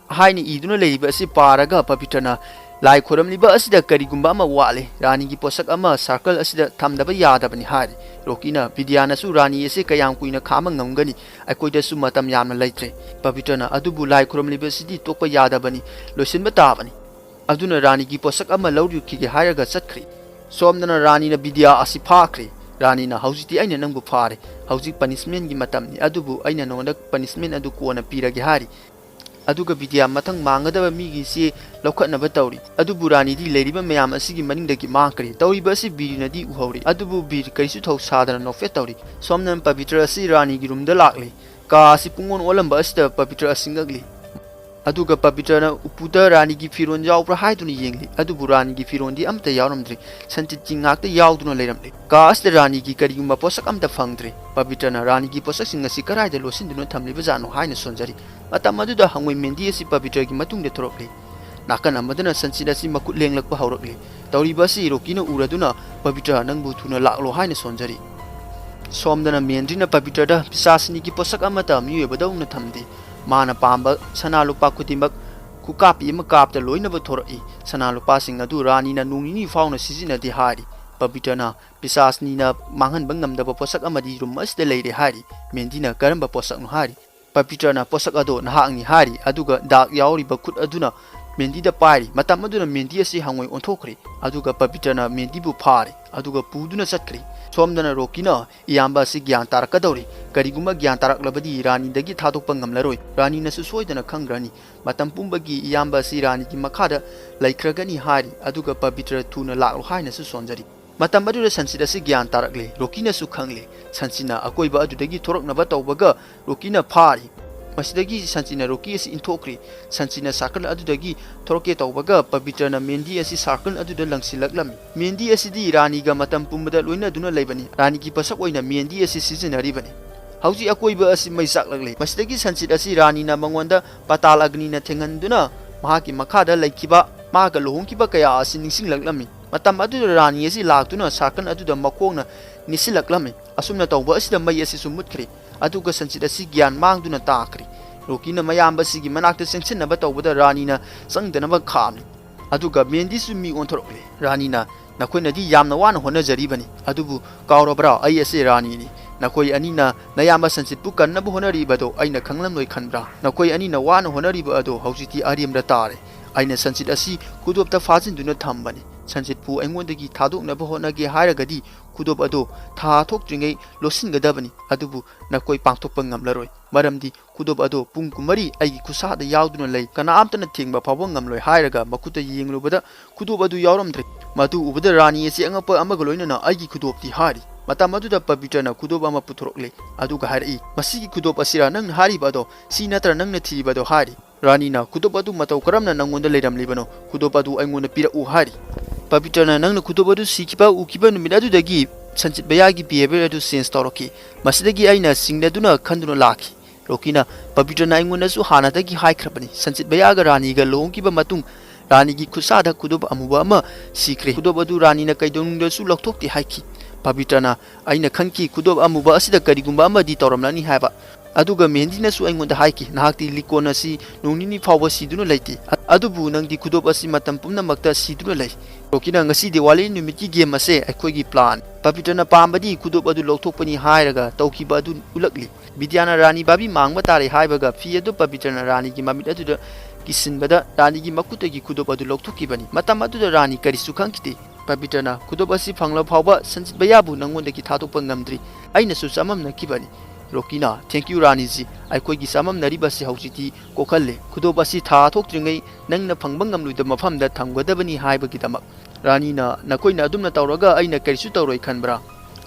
ꯍꯥꯏꯅ ꯏꯗꯨꯅ ꯂꯩꯔꯤꯕ ꯑꯁꯤ ꯄꯥꯔꯒ ꯄꯕꯤꯇ꯭ꯔꯅ ꯂꯥꯏ ꯈꯣꯏꯔꯝꯂꯤꯕ ꯑꯁꯤꯗ ꯀꯔꯤꯒꯨꯝꯕ ꯑꯃ ꯋꯥꯠꯂꯦ꯫ ꯔꯥꯅꯤꯒꯤ ꯄꯣꯠꯁꯛ ꯑꯃ ꯁꯥꯔꯀꯜ ꯑꯁꯤꯗ ꯊꯝꯗꯕ ꯌꯥꯗꯕꯅꯤ ꯍꯥꯏꯔꯤ꯫ ꯔꯣꯀꯤꯅ, "ꯕꯤꯗ꯭ꯌꯥꯅꯁꯨ ꯔꯥꯅꯤ ꯑꯁꯤ ꯀꯌꯥꯝ ꯀꯨꯏꯅ ꯈꯥꯝꯕ ꯉꯝꯒꯅꯤ? ꯑꯩꯈꯣꯏꯗꯁꯨ ꯃꯇꯝ ꯌꯥꯝꯅ ꯂꯩꯇ꯭ꯔꯦ"꯫ ꯄꯕꯤꯇ꯭ꯔꯅ, "ꯑꯗꯨꯕꯨ ꯂꯥꯏ ꯈꯨꯔꯨꯝꯂꯤꯕꯁꯤꯗꯤ ꯇꯣꯛꯄ ꯌꯥꯗꯕꯅꯤ, ꯂꯣꯏꯁꯤꯟꯕ ꯇꯥꯕꯅꯤ"꯫ ꯑꯗꯨꯅ ꯔꯥꯅꯤꯒꯤ ꯄꯣꯠꯁꯛ ꯑꯃ ꯂꯧꯔꯨꯈꯤꯒꯦ ꯍꯥꯏꯔꯒ ꯆꯠꯈ꯭ꯔꯦ꯫ ꯁꯣꯝꯗꯅ ꯔꯥꯅꯤꯅ ꯕꯤꯗ꯭ꯌꯥ ꯑꯁꯤ ꯐꯥꯈ꯭ꯔꯦ꯫ ꯔꯥꯅꯤꯅ, "ꯍꯧꯖꯤꯛꯇꯤ ꯑꯩꯅ ꯅꯪꯕꯨ ꯐꯥꯔꯦ꯫ ꯍꯧꯖꯤꯛ ꯄꯅꯤꯁꯃꯦꯟꯒꯤ ꯃꯇꯝꯅꯤ, ꯑꯗꯨꯕꯨ ꯑꯩꯅ ꯅꯉꯣꯟꯗ ꯄꯅꯤꯁꯃꯦꯟ ꯑꯗꯨ ꯀꯣꯟꯅ ꯄꯤꯔꯒꯦ" ꯍꯥꯏꯔꯤ꯫ ꯑꯗꯨꯒ ꯕꯤꯗ꯭ꯌꯥ ꯃꯊꯪ ꯃꯥꯡꯒꯗꯕ ꯃꯤꯒꯤ ꯆꯦ ꯂꯧꯈꯠꯅꯕ ꯇꯧꯔꯤ꯫ ꯑꯗꯨꯕꯨ ꯔꯥꯅꯤꯗꯤ ꯂꯩꯔꯤꯕ ꯃꯌꯥꯝ ꯑꯁꯤꯒꯤ ꯃꯅꯤꯡꯗꯒꯤ ꯃꯥꯡꯈ꯭ꯔꯦ꯫ ꯇꯧꯔꯤꯕ ꯑꯁꯤ ꯕꯤꯔꯅꯗꯤ ꯎꯍꯧꯔꯤ꯫ ꯑꯗꯨꯕꯨ ꯕꯤꯔ ꯀꯔꯤꯁꯨ ꯊꯧꯁꯥꯗꯅ ꯅꯣꯛꯐꯦꯠ ꯇꯧꯔꯤ꯫ ꯁꯣꯝꯗꯅ ꯄꯕꯤꯇ꯭ꯔ ꯑꯁꯤ ꯔꯥꯅꯤꯒꯤ ꯔꯨꯝꯗ ꯂꯥꯛꯂꯤ꯫ ꯀꯥ ꯑꯁꯤ ꯄꯨꯡꯑꯣꯟ ꯑꯣꯜꯂꯝꯕ ꯑꯁꯤꯗ ꯄꯕꯤꯇ꯭ꯔ ꯑꯁꯤ ꯉꯛꯂꯤ꯫ ꯑꯗꯨꯒ ꯄꯕꯤꯇ꯭ꯔꯅ ꯎꯄꯨꯗ ꯔꯥꯅꯤꯒꯤ ꯐꯤꯔꯣꯜ ꯌꯥꯎꯕ꯭ꯔꯥ ꯍꯥꯏꯗꯨꯅ ꯌꯦꯡꯂꯤ꯫ ꯑꯗꯨꯕꯨ ꯔꯥꯅꯤꯒꯤ ꯐꯤꯔꯣꯜꯗꯤ ꯑꯝꯇ ꯌꯥꯎꯔꯝꯗ꯭ꯔꯦ꯫ ꯁꯟꯆꯤꯠꯀꯤ ꯉꯥꯛꯇ ꯌꯥꯎꯗꯨꯅ ꯂꯩꯔꯝꯂꯦ꯫ ꯀꯥ ꯑꯁꯤꯗ ꯔꯥꯅꯤꯒꯤ ꯀꯔꯤꯒꯨꯝꯕ ꯄꯣꯠꯁꯛ ꯑꯝꯇ ꯐꯪꯗ꯭ꯔꯦ꯫ ꯄꯕꯤꯇ꯭ꯔꯅ ꯔꯥꯅꯤꯒꯤ ꯄꯣꯠꯁꯛꯁꯤꯡ ꯑꯁꯤ ꯀꯗꯥꯏꯗ ꯂꯣꯠꯁꯤꯟꯗꯨꯅ ꯊꯝꯂꯤꯕꯖꯥꯠꯅꯣ ꯍꯥꯏꯅ ꯁꯣꯟꯖꯔꯤ꯫ ꯃꯇꯝ ꯑꯗꯨꯗ ꯍꯪꯉꯣꯏ ꯃꯦꯟꯗꯤ ꯑꯁꯤ ꯄꯕꯤꯇ꯭ꯔꯒꯤ ꯃꯇꯨꯡꯗ ꯊꯣꯔꯛꯂꯤ꯫ ꯅꯥꯀꯟ ꯑꯃꯗꯅ ꯁꯟꯆꯤꯠ ꯑꯁꯤ ꯃꯈꯨꯠ ꯂꯦꯡꯂꯛꯄ ꯍꯧꯔꯛꯂꯤ꯫ ꯇꯧꯔꯤꯕ ꯑꯁꯤ ꯔꯣꯀꯤꯅ ꯎꯔꯗꯨꯅ, "ꯄꯕꯤꯇ꯭ꯔ, ꯅꯪꯕꯨ ꯊꯨꯅ ꯂꯥꯛꯂꯣ" ꯍꯥꯏꯅ ꯁꯣꯟꯖꯔꯤ꯫ ꯁꯣꯝꯗꯅ ꯃꯦꯟꯗꯤꯅ ꯄꯕꯤꯇ꯭ꯔꯗ ꯄꯤꯁꯥꯁꯤꯅꯤꯒꯤ ꯄꯣꯠꯁꯛ ꯑꯃꯠꯇ ꯃꯤꯑꯣꯏꯕꯗꯧꯅ ꯊꯝꯗꯦ꯫ ꯃꯥꯅ ꯄꯥꯝꯕ ꯁꯅꯥ ꯂꯨꯄꯥ ꯈꯨꯗꯤꯡꯃꯛ ꯈꯨꯀꯥꯞꯄꯤ ꯑꯃ ꯀꯥꯞꯇ ꯂꯣꯏꯅꯕ ꯊꯣꯔꯛꯏ꯫ ꯁꯅꯥ ꯂꯨꯄꯥꯁꯤꯡ ꯑꯗꯨ ꯔꯥꯅꯤꯅ ꯅꯣꯡ ꯅꯤꯅꯤ ꯐꯥꯎꯅ ꯁꯤꯖꯤꯟꯅꯗꯦ ꯍꯥꯏꯔꯤ꯫ ꯄꯕꯤꯇ꯭ꯔꯅ ꯄꯤꯁꯥꯁꯅꯤꯅ ꯃꯥꯡꯍꯟꯕ ꯉꯝꯗꯕ ꯄꯣꯠꯁꯛ ꯑꯃꯗꯤ ꯔꯨꯝ ꯑꯁꯤꯗ ꯂꯩꯔꯦ ꯍꯥꯏꯔꯤ꯫ ꯃꯦꯟꯗꯤꯅ ꯀꯔꯝꯕ ꯄꯣꯠꯁꯛꯅꯣ ꯍꯥꯏꯔꯤ꯫ ꯄꯕꯤꯇ꯭ꯔꯅ ꯄꯣꯠꯁꯛ ꯑꯗꯨ ꯅꯍꯥꯛꯅꯤ ꯍꯥꯏꯔꯤ, ꯑꯗꯨꯒ ꯗꯥꯛ ꯌꯥꯎꯔꯤꯕ ꯈꯨꯠ ꯑꯗꯨꯅ ꯃꯦꯟꯗꯤꯗ ꯄꯥꯏꯔꯤ꯫ ꯃꯇꯝ ꯑꯗꯨꯗ ꯃꯦꯟꯗꯤ ꯑꯁꯤ ꯍꯪꯉꯣꯏ ꯑꯣꯟꯊꯣꯛꯈ꯭ꯔꯦ, ꯑꯗꯨꯒ ꯄꯕꯤꯇ꯭ꯔꯅ ꯃꯦꯟꯗꯤꯕꯨ ꯐꯥꯔꯦ, ꯑꯗꯨꯒ ꯄꯨꯗꯨꯅ ꯆꯠꯈ꯭ꯔꯦ꯫ ꯁꯣꯝꯗꯅ ꯔꯣꯀꯤꯅ ꯏꯌꯥꯝꯕ ꯑꯁꯤ ꯒ꯭ꯌꯥꯟ ꯇꯥꯔꯛꯀꯗꯧꯔꯤ꯫ ꯀꯔꯤꯒꯨꯝꯕ ꯒ꯭ꯌꯥꯟ ꯇꯥꯔꯛꯂꯕꯗꯤ ꯔꯥꯅꯤꯗꯒꯤ ꯊꯥꯗꯣꯛꯄ ꯉꯝꯂꯔꯣꯏ꯫ ꯔꯥꯅꯤꯅꯁꯨ ꯁꯣꯏꯗꯅ ꯈꯪꯈ꯭ꯔꯅꯤ꯫ ꯃꯇꯝ ꯄꯨꯝꯕꯒꯤ ꯏꯌꯥꯝꯕ ꯑꯁꯤ ꯔꯥꯅꯤꯒꯤ ꯃꯈꯥꯗ ꯂꯩꯈ꯭ꯔꯒꯅꯤ ꯍꯥꯏꯔꯤ, ꯑꯗꯨꯒ ꯄꯕꯤꯇ꯭ꯔ ꯊꯨꯅ ꯂꯥꯛꯂꯣ ꯍꯥꯏꯅꯁꯨ ꯁꯣꯟꯖꯔꯤ꯫ ꯃꯇꯝ ꯑꯗꯨꯗ ꯁꯟꯆꯤꯠ ꯑꯁꯤ ꯒ꯭ꯌꯥꯟ ꯇꯥꯔꯛꯂꯦ꯫ ꯔꯣꯀꯤꯅꯁꯨ ꯈꯪꯂꯦ꯫ ꯁꯟꯆꯤꯠꯅ ꯑꯀꯣꯏꯕ ꯑꯗꯨꯗꯒꯤ ꯊꯣꯔꯛꯅꯕ ꯇꯧꯕꯒ ꯔꯣꯀꯤꯅ ꯐꯥꯔꯤ꯫ ꯃꯁꯤꯗꯒꯤ ꯁꯟꯆꯤꯠꯅ ꯔꯣꯀꯤ ꯑꯁꯤ ꯏꯟꯊꯣꯛꯈ꯭ꯔꯤ꯫ ꯁꯟꯆꯤꯠꯅ ꯁꯥꯔꯀꯜ ꯑꯗꯨꯗꯒꯤ ꯊꯣꯔꯛꯀꯦ ꯇꯧꯕꯒ ꯄꯕꯤꯇ꯭ꯔꯅ ꯃꯦꯟꯗꯤ ꯑꯁꯤ ꯁꯥꯔꯀꯜ ꯑꯗꯨꯗ ꯂꯪꯁꯤꯜꯂꯛꯂꯝꯃꯤ꯫ ꯃꯦꯟꯗꯤ ꯑꯁꯤꯗꯤ ꯔꯥꯅꯤꯒ ꯃꯇꯝ ꯄꯨꯝꯕꯗ ꯂꯣꯏꯅꯗꯨꯅ ꯂꯩꯕꯅꯤ꯫ ꯔꯥꯅꯤꯒꯤ ꯄꯣꯠꯁꯛ ꯑꯣꯏꯅ ꯃꯦꯟꯗꯤ ꯑꯁꯤ ꯁꯤꯖꯤꯟꯅꯔꯤꯕꯅꯤ꯫ ꯍꯧꯖꯤꯛ ꯑꯀꯣꯏꯕ ꯑꯁꯤ ꯃꯩ ꯆꯥꯛꯂꯛꯂꯦ꯫ ꯃꯁꯤꯗꯒꯤ ꯁꯟꯆꯤꯠ ꯑꯁꯤ ꯔꯥꯅꯤꯅ ꯃꯉꯣꯟꯗ ꯄꯥꯇꯥꯜ ꯑꯒꯅꯤꯅ ꯊꯦꯡꯍꯟꯗꯨꯅ ꯃꯍꯥꯛꯀꯤ ꯃꯈꯥꯗ ꯂꯩꯈꯤꯕ ꯃꯍꯥꯛꯀ ꯂꯨꯍꯣꯡꯈꯤꯕ ꯀꯌꯥ ꯑꯁꯤ ꯅꯤꯡꯁꯤꯡꯂꯛꯂꯝꯃꯤ꯫ ꯃꯇꯝ ꯑꯗꯨꯗ ꯔꯥꯅꯤ ꯑꯁꯤ ꯂꯥꯛꯇꯨꯅ ꯁꯥꯔꯀꯜ ꯑꯗꯨꯗ ꯃꯈꯣꯡꯅ ꯅꯤꯁꯤꯜꯂꯛꯂꯝꯃꯤ꯫ ꯑꯁꯨꯝꯅ ꯇꯧꯕ ꯑꯁꯤꯗ ꯃꯩ ꯑꯁꯤꯁꯨ ꯃꯨꯠꯈ꯭ꯔꯦ꯫ ꯑꯗꯨꯒ ꯁꯟꯆꯤꯠ ꯑꯁꯤ ꯒ꯭ꯌꯥꯟ ꯃꯥꯡꯗꯨꯅ ꯇꯥꯈ꯭ꯔꯦ꯫ ꯔꯣꯀꯤꯅ ꯃꯌꯥꯝꯕꯁꯤꯒꯤ ꯃꯅꯥꯛꯇ ꯆꯪꯁꯤꯟꯅꯕ ꯇꯧꯕꯗ ꯔꯥꯅꯤꯅ ꯆꯪꯗꯅꯕ ꯈꯥꯝꯂꯤ꯫ ꯑꯗꯨꯒ ꯃꯦꯟꯗꯤꯁꯨ ꯃꯤ ꯑꯣꯟꯊꯣꯔꯛꯂꯦ꯫ ꯔꯥꯅꯤꯅ, "ꯅꯈꯣꯏꯅꯗꯤ ꯌꯥꯝꯅ ꯋꯥꯅ ꯍꯣꯠꯅꯖꯔꯤꯕꯅꯤ, ꯑꯗꯨꯕꯨ ꯀꯥꯎꯔꯕ꯭ꯔꯥ? ꯑꯩ ꯑꯁꯤ ꯔꯥꯅꯤꯅꯤ꯫ ꯅꯈꯣꯏ ꯑꯅꯤꯅ ꯅꯌꯥꯝꯕ ꯁꯟꯆꯤꯠꯄꯨ ꯀꯟꯅꯕ ꯍꯣꯠꯅꯔꯤꯕꯗꯣ ꯑꯩꯅ ꯈꯪꯂꯝꯂꯣꯏ ꯈꯟꯕ꯭ꯔꯥ? ꯅꯈꯣꯏ ꯑꯅꯤꯅ ꯋꯥꯅ ꯍꯣꯠꯅꯔꯤꯕ ꯑꯗꯣ ꯍꯧꯖꯤꯛꯇꯤ ꯑꯔꯦꯝꯕ ꯇꯥꯔꯦ꯫ ꯑꯩꯅ ꯁꯟꯆꯤꯠ ꯑꯁꯤ ꯈꯨꯗꯣꯞꯇ ꯐꯥꯖꯤꯟꯗꯨꯅ ꯊꯝꯕꯅꯤ꯫ ꯁꯟꯆꯤꯠꯄꯨ ꯑꯩꯉꯣꯟꯗꯒꯤ ꯊꯥꯗꯣꯛꯅꯕ ꯍꯣꯠꯅꯒꯦ ꯍꯥꯏꯔꯒꯗꯤ ꯈꯨꯗꯣꯞ ꯑꯗꯣ ꯊꯥ ꯊꯣꯛꯇ꯭ꯔꯤꯉꯩ ꯂꯣꯠꯁꯤꯟꯒꯗꯕꯅꯤ꯫ ꯑꯗꯨꯕꯨ ꯅꯈꯣꯏ ꯄꯥꯡꯊꯣꯛꯄ ꯉꯝꯂꯔꯣꯏ, ꯃꯔꯝꯗꯤ ꯈꯨꯗꯣꯞ ꯑꯗꯣ ꯄꯨꯡ ꯀꯨꯟꯃꯔꯤ ꯑꯩꯒꯤ ꯈꯨꯠꯁꯥꯗ ꯌꯥꯎꯗꯨꯅ ꯂꯩ꯫ ꯀꯅꯥꯝꯇꯅ ꯊꯤꯡꯕ ꯐꯥꯎꯕ ꯉꯝꯂꯣꯏ" ꯍꯥꯏꯔꯒ ꯃꯈꯨꯠꯇ ꯌꯦꯡꯂꯨꯕꯗ ꯈꯨꯗꯣꯞ ꯑꯗꯨ ꯌꯥꯎꯔꯝꯗ꯭ꯔꯦ꯫ ꯃꯗꯨ ꯎꯕꯗ ꯔꯥꯅꯤ ꯑꯁꯤ ꯑꯉꯛꯄ ꯑꯃꯒ ꯂꯣꯏꯅꯅ, "ꯑꯩꯒꯤ ꯈꯨꯗꯣꯞꯇꯤ?" ꯍꯥꯏꯔꯤ꯫ ꯃꯇꯝ ꯑꯗꯨꯗ ꯄꯕꯤꯇ꯭ꯔꯅ ꯈꯨꯗꯣꯞ ꯑꯃ ꯄꯨꯊꯣꯔꯛꯂꯦ, ꯑꯗꯨꯒ ꯍꯥꯏꯔꯛꯏ, "ꯃꯁꯤꯒꯤ ꯈꯨꯗꯣꯞ ꯑꯁꯤꯔꯥ ꯅꯪꯅ ꯍꯥꯏꯔꯤꯕ ꯑꯗꯣ? ꯁꯤ ꯅꯠꯇ꯭ꯔ ꯅꯪꯅ ꯊꯤꯔꯤꯕ ꯑꯗꯣ?" ꯍꯥꯏꯔꯤ꯫ ꯔꯥꯅꯤꯅ, "ꯈꯨꯗꯣꯞ ꯑꯗꯨ ꯃꯇꯧ ꯀꯔꯝꯅ ꯅꯪꯉꯣꯟꯗ ꯂꯩꯔꯝꯂꯤꯕꯅꯣ? ꯈꯨꯗꯣꯞ ꯑꯗꯨ ꯑꯩꯉꯣꯟꯗ ꯄꯤꯔꯛꯎ" ꯍꯥꯏꯔꯤ꯫ ꯄꯕꯤꯇ꯭ꯔꯅ, "ꯅꯪꯅ ꯈꯨꯗꯣꯞ ꯑꯗꯨ ꯁꯤꯈꯤꯕ ꯎꯈꯤꯕ ꯅꯨꯃꯤꯠ ꯑꯗꯨꯗꯒꯤ ꯁꯟꯖꯤꯠ ꯕꯌꯥꯒꯤ behaviour ꯑꯗꯨ change ꯇꯧꯔꯛꯈꯤ꯫ ꯃꯁꯤꯗꯒꯤ ꯑꯩꯅ ꯆꯤꯡꯅꯗꯨꯅ ꯈꯟꯗꯨꯅ ꯂꯥꯛꯈꯤ꯫" ꯔꯣꯀꯤꯅ, "ꯄꯕꯤꯇ꯭ꯔꯅ ꯑꯩꯉꯣꯟꯗꯁꯨ ꯍꯥꯟꯅꯗꯒꯤ ꯍꯥꯏꯈ꯭ꯔꯕꯅꯤ, ꯁꯟꯖꯤꯠ ꯕꯌꯥꯒ ꯔꯥꯅꯤꯒ ꯂꯨꯍꯣꯡꯈꯤꯕ ꯃꯇꯨꯡ ꯔꯥꯅꯤꯒꯤ ꯈꯨꯠꯁꯥꯗ ꯈꯨꯗꯣꯞ ꯑꯃꯨꯕ ꯑꯃ ꯁꯤꯈ꯭ꯔꯦ꯫ ꯈꯨꯗꯣꯞ ꯑꯗꯨ ꯔꯥꯅꯤꯅ ꯀꯩꯗꯧꯅꯨꯡꯗꯁꯨ ꯂꯧꯊꯣꯛꯇꯦ" ꯍꯥꯏꯈꯤ꯫ ꯄꯕꯤꯇ꯭ꯔꯅ, "ꯑꯩꯅ ꯈꯟꯈꯤ ꯈꯨꯗꯣꯞ ꯑꯃꯨꯕ ꯑꯁꯤꯗ ꯀꯔꯤꯒꯨꯝꯕ ꯑꯃꯗꯤ ꯇꯧꯔꯝꯂꯅꯤ ꯍꯥꯏꯕ꯫ ꯑꯗꯨꯒ ꯃꯦꯍꯦꯟꯗꯤꯅꯁꯨ ꯑꯩꯉꯣꯟꯗ ꯍꯥꯏꯈꯤ, ꯅꯍꯥꯛꯇꯤ ꯂꯤꯀꯣꯟ ꯑꯁꯤ ꯅꯣꯡ ꯅꯤꯅꯤ ꯐꯥꯎꯕ ꯁꯤꯗꯨꯅ ꯂꯩꯇꯦ꯫ ꯑ-, ꯑꯗꯨꯕꯨ ꯅꯪꯗꯤ ꯈꯨꯗꯣꯞ ꯑꯁꯤ ꯃꯇꯝ ꯄꯨꯝꯅꯃꯛꯇ ꯁꯤꯗꯨꯅ ꯂꯩ꯫" ꯔꯣꯀꯤꯅ, "ꯉꯁꯤ ꯗꯤꯋꯥꯂꯤ ꯅꯨꯃꯤꯠꯀꯤ game ꯑꯁꯦ ꯑꯩꯈꯣꯏꯒꯤ plan꯫ ꯄꯕꯤꯇ꯭ꯔꯅ ꯄꯥꯝꯕꯗꯤ ꯈꯨꯗꯣꯞ ꯑꯗꯨ ꯂꯧꯊꯣꯛꯄꯅꯤ" ꯍꯥꯏꯔꯒ ꯇꯧꯈꯤꯕ ꯑꯗꯨ ꯎꯠꯂꯛꯂꯤ꯫ ꯕꯤꯗ꯭ꯌꯥꯅ ꯔꯥꯅꯤ ꯕꯥꯕꯤ ꯃꯥꯡꯕ ꯇꯥꯔꯦ ꯍꯥꯏꯕꯒ ꯐꯤ ꯑꯗꯨ ꯄꯕꯤꯇ꯭ꯔꯅ ꯔꯥꯅꯤꯒꯤ ꯃꯃꯤꯠ ꯑꯗꯨꯗ ꯀꯤꯁꯤꯟꯕꯗ ꯔꯥꯅꯤꯒꯤ ꯃꯈꯨꯠꯇꯒꯤ ꯈꯨꯗꯣꯞ ꯑꯗꯨ ꯂꯧꯊꯣꯛꯈꯤꯕꯅꯤ꯫ ꯃꯇꯝ ꯑꯗꯨꯗ ꯔꯥꯅꯤ ꯀꯔꯤꯁꯨ ꯈꯪꯈꯤꯗꯦ꯫ ꯄꯕꯤꯇ꯭ꯔꯅ, "ꯈꯨꯗꯣꯞ ꯑꯁꯤ ꯐꯪꯂꯕ ꯐꯥꯎꯕ ꯁꯟꯖꯤꯠ ꯕꯌꯥꯕꯨ ꯅꯪꯉꯣꯟꯗꯒꯤ ꯊꯥꯗꯣꯛꯄ ꯉꯝꯗ꯭ꯔꯤ꯫ ꯑꯩꯅꯁꯨ ꯆꯃꯝꯅꯈꯤꯕꯅꯤ꯫" ꯔꯣꯀꯤꯅ, "Thank you ꯔꯥꯅꯤꯖꯤ, ꯑꯩꯈꯣꯏꯒꯤ ꯆꯃꯝꯅꯔꯤꯕꯁꯤ ꯍꯧꯖꯤꯛꯇꯤ ꯀꯣꯛꯍꯜꯂꯦ꯫ ꯈꯨꯗꯣꯞ ꯑꯁꯤ ꯊꯥ ꯊꯣꯛꯇ꯭ꯔꯤꯉꯩ ꯅꯪꯅ ꯐꯪꯕ ꯉꯝꯂꯣꯏꯗꯕ ꯃꯐꯝꯗ ꯊꯝꯒꯗꯕꯅꯤ ꯍꯥꯏꯕꯒꯤꯗꯃꯛ꯫" ꯔꯥꯅꯤꯅ, "ꯅꯈꯣꯏꯅ ꯑꯗꯨꯝꯅ ꯇꯧꯔꯒ ꯑꯩꯅ ꯀꯔꯤꯁꯨ ꯇꯧꯔꯣꯏ ꯈꯟꯕ꯭ꯔꯥ?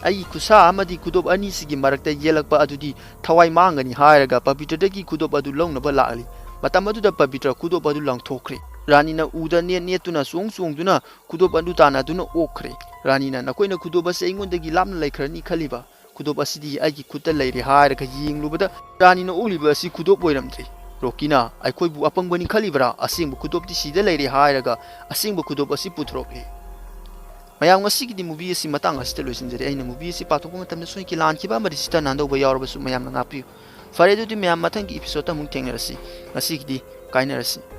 ꯑꯩꯒꯤ ꯈꯨꯠꯁꯥ ꯑꯃꯗꯤ ꯈꯨꯗꯣꯞ ꯑꯅꯤꯁꯤꯒꯤ ꯃꯔꯛꯇ ꯌꯦꯜꯂꯛꯄ ꯑꯗꯨꯗꯤ ꯊꯋꯥꯏ ꯃꯥꯡꯒꯅꯤ" ꯍꯥꯏꯔꯒ ꯄꯕꯤꯇ꯭ꯔꯗꯒꯤ ꯈꯨꯗꯣꯞ ꯑꯗꯨ ꯂꯧꯅꯕ ꯂꯥꯛꯂꯤ꯫ ꯃꯇꯝ ꯑꯗꯨꯗ ꯄꯕꯤꯇ꯭ꯔ ꯈꯨꯗꯣꯞ ꯑꯗꯨ ꯂꯪꯊꯣꯛꯈ꯭ꯔꯦ꯫ ꯔꯥꯅꯤꯅ ꯎꯗ ꯅꯦꯠ ꯅꯦꯠꯇꯨꯅ ꯆꯣꯡ ꯆꯣꯡꯗꯨꯅ ꯈꯨꯗꯣꯞ ꯑꯗꯨ ꯇꯥꯟꯅꯗꯨꯅ ꯑꯣꯛꯈ꯭ꯔꯦ꯫ ꯔꯥꯅꯤꯅ, "ꯅꯈꯣꯏꯅ ꯈꯨꯗꯣꯞ ꯑꯁꯤ ꯑꯩꯉꯣꯟꯗꯒꯤ ꯂꯥꯞꯅ ꯂꯩꯈ꯭ꯔꯅꯤ ꯈꯜꯂꯤꯕ? ꯈꯨꯗꯣꯞ ꯑꯁꯤꯗꯤ ꯑꯩꯒꯤ ꯈꯨꯠꯇ ꯂꯩꯔꯦ" ꯍꯥꯏꯔꯒ ꯌꯦꯡꯂꯨꯕꯗ ꯔꯥꯅꯤꯅ ꯑꯣꯛꯂꯤꯕ ꯑꯁꯤ ꯈꯨꯗꯣꯞ ꯑꯣꯏꯔꯝꯗ꯭ꯔꯦ꯫ ꯔꯣꯀꯤꯅ, "ꯑꯩꯈꯣꯏꯕꯨ ꯑꯄꯪꯕꯅꯤ ꯈꯜꯂꯤꯕꯔꯥ? ꯑꯁꯦꯡꯕ ꯈꯨꯗꯣꯞꯇꯤ ꯁꯤꯗ ꯂꯩꯔꯦ" ꯍꯥꯏꯔꯒ ꯑꯁꯦꯡꯕ ꯈꯨꯗꯣꯞ ꯑꯁꯤ ꯄꯨꯊꯣꯔꯛꯂꯦ꯫ ꯃꯌꯥꯝ, ꯉꯁꯤꯒꯤꯗꯤ movie ꯑꯁꯤ ꯃꯇꯥꯡ ꯑꯁꯤꯗ ꯂꯣꯏꯁꯤꯟꯖꯔꯦ꯫ ꯑꯩꯅ movie ꯑꯁꯤ ꯄꯥꯊꯣꯛꯄ ꯃꯇꯝꯗ ꯁꯣꯏꯈꯤ ꯂꯥꯟꯈꯤꯕ ꯑꯃꯗꯤ ꯁꯤꯇ ꯅꯥꯟꯗꯧꯕ ꯌꯥꯎꯔꯕꯁꯨ ꯃꯌꯥꯝꯅ ꯉꯥꯛꯄꯤꯌꯨ꯫ ꯐꯔꯦ, ꯑꯗꯨꯗꯤ ꯃꯌꯥꯝ, ꯃꯊꯪꯒꯤ episode ꯑꯃꯨꯛ ꯊꯦꯡꯅꯔꯁꯤ꯫ ꯉꯁꯤꯒꯤꯗꯤ ꯀꯥꯏꯅꯔꯁꯤ꯫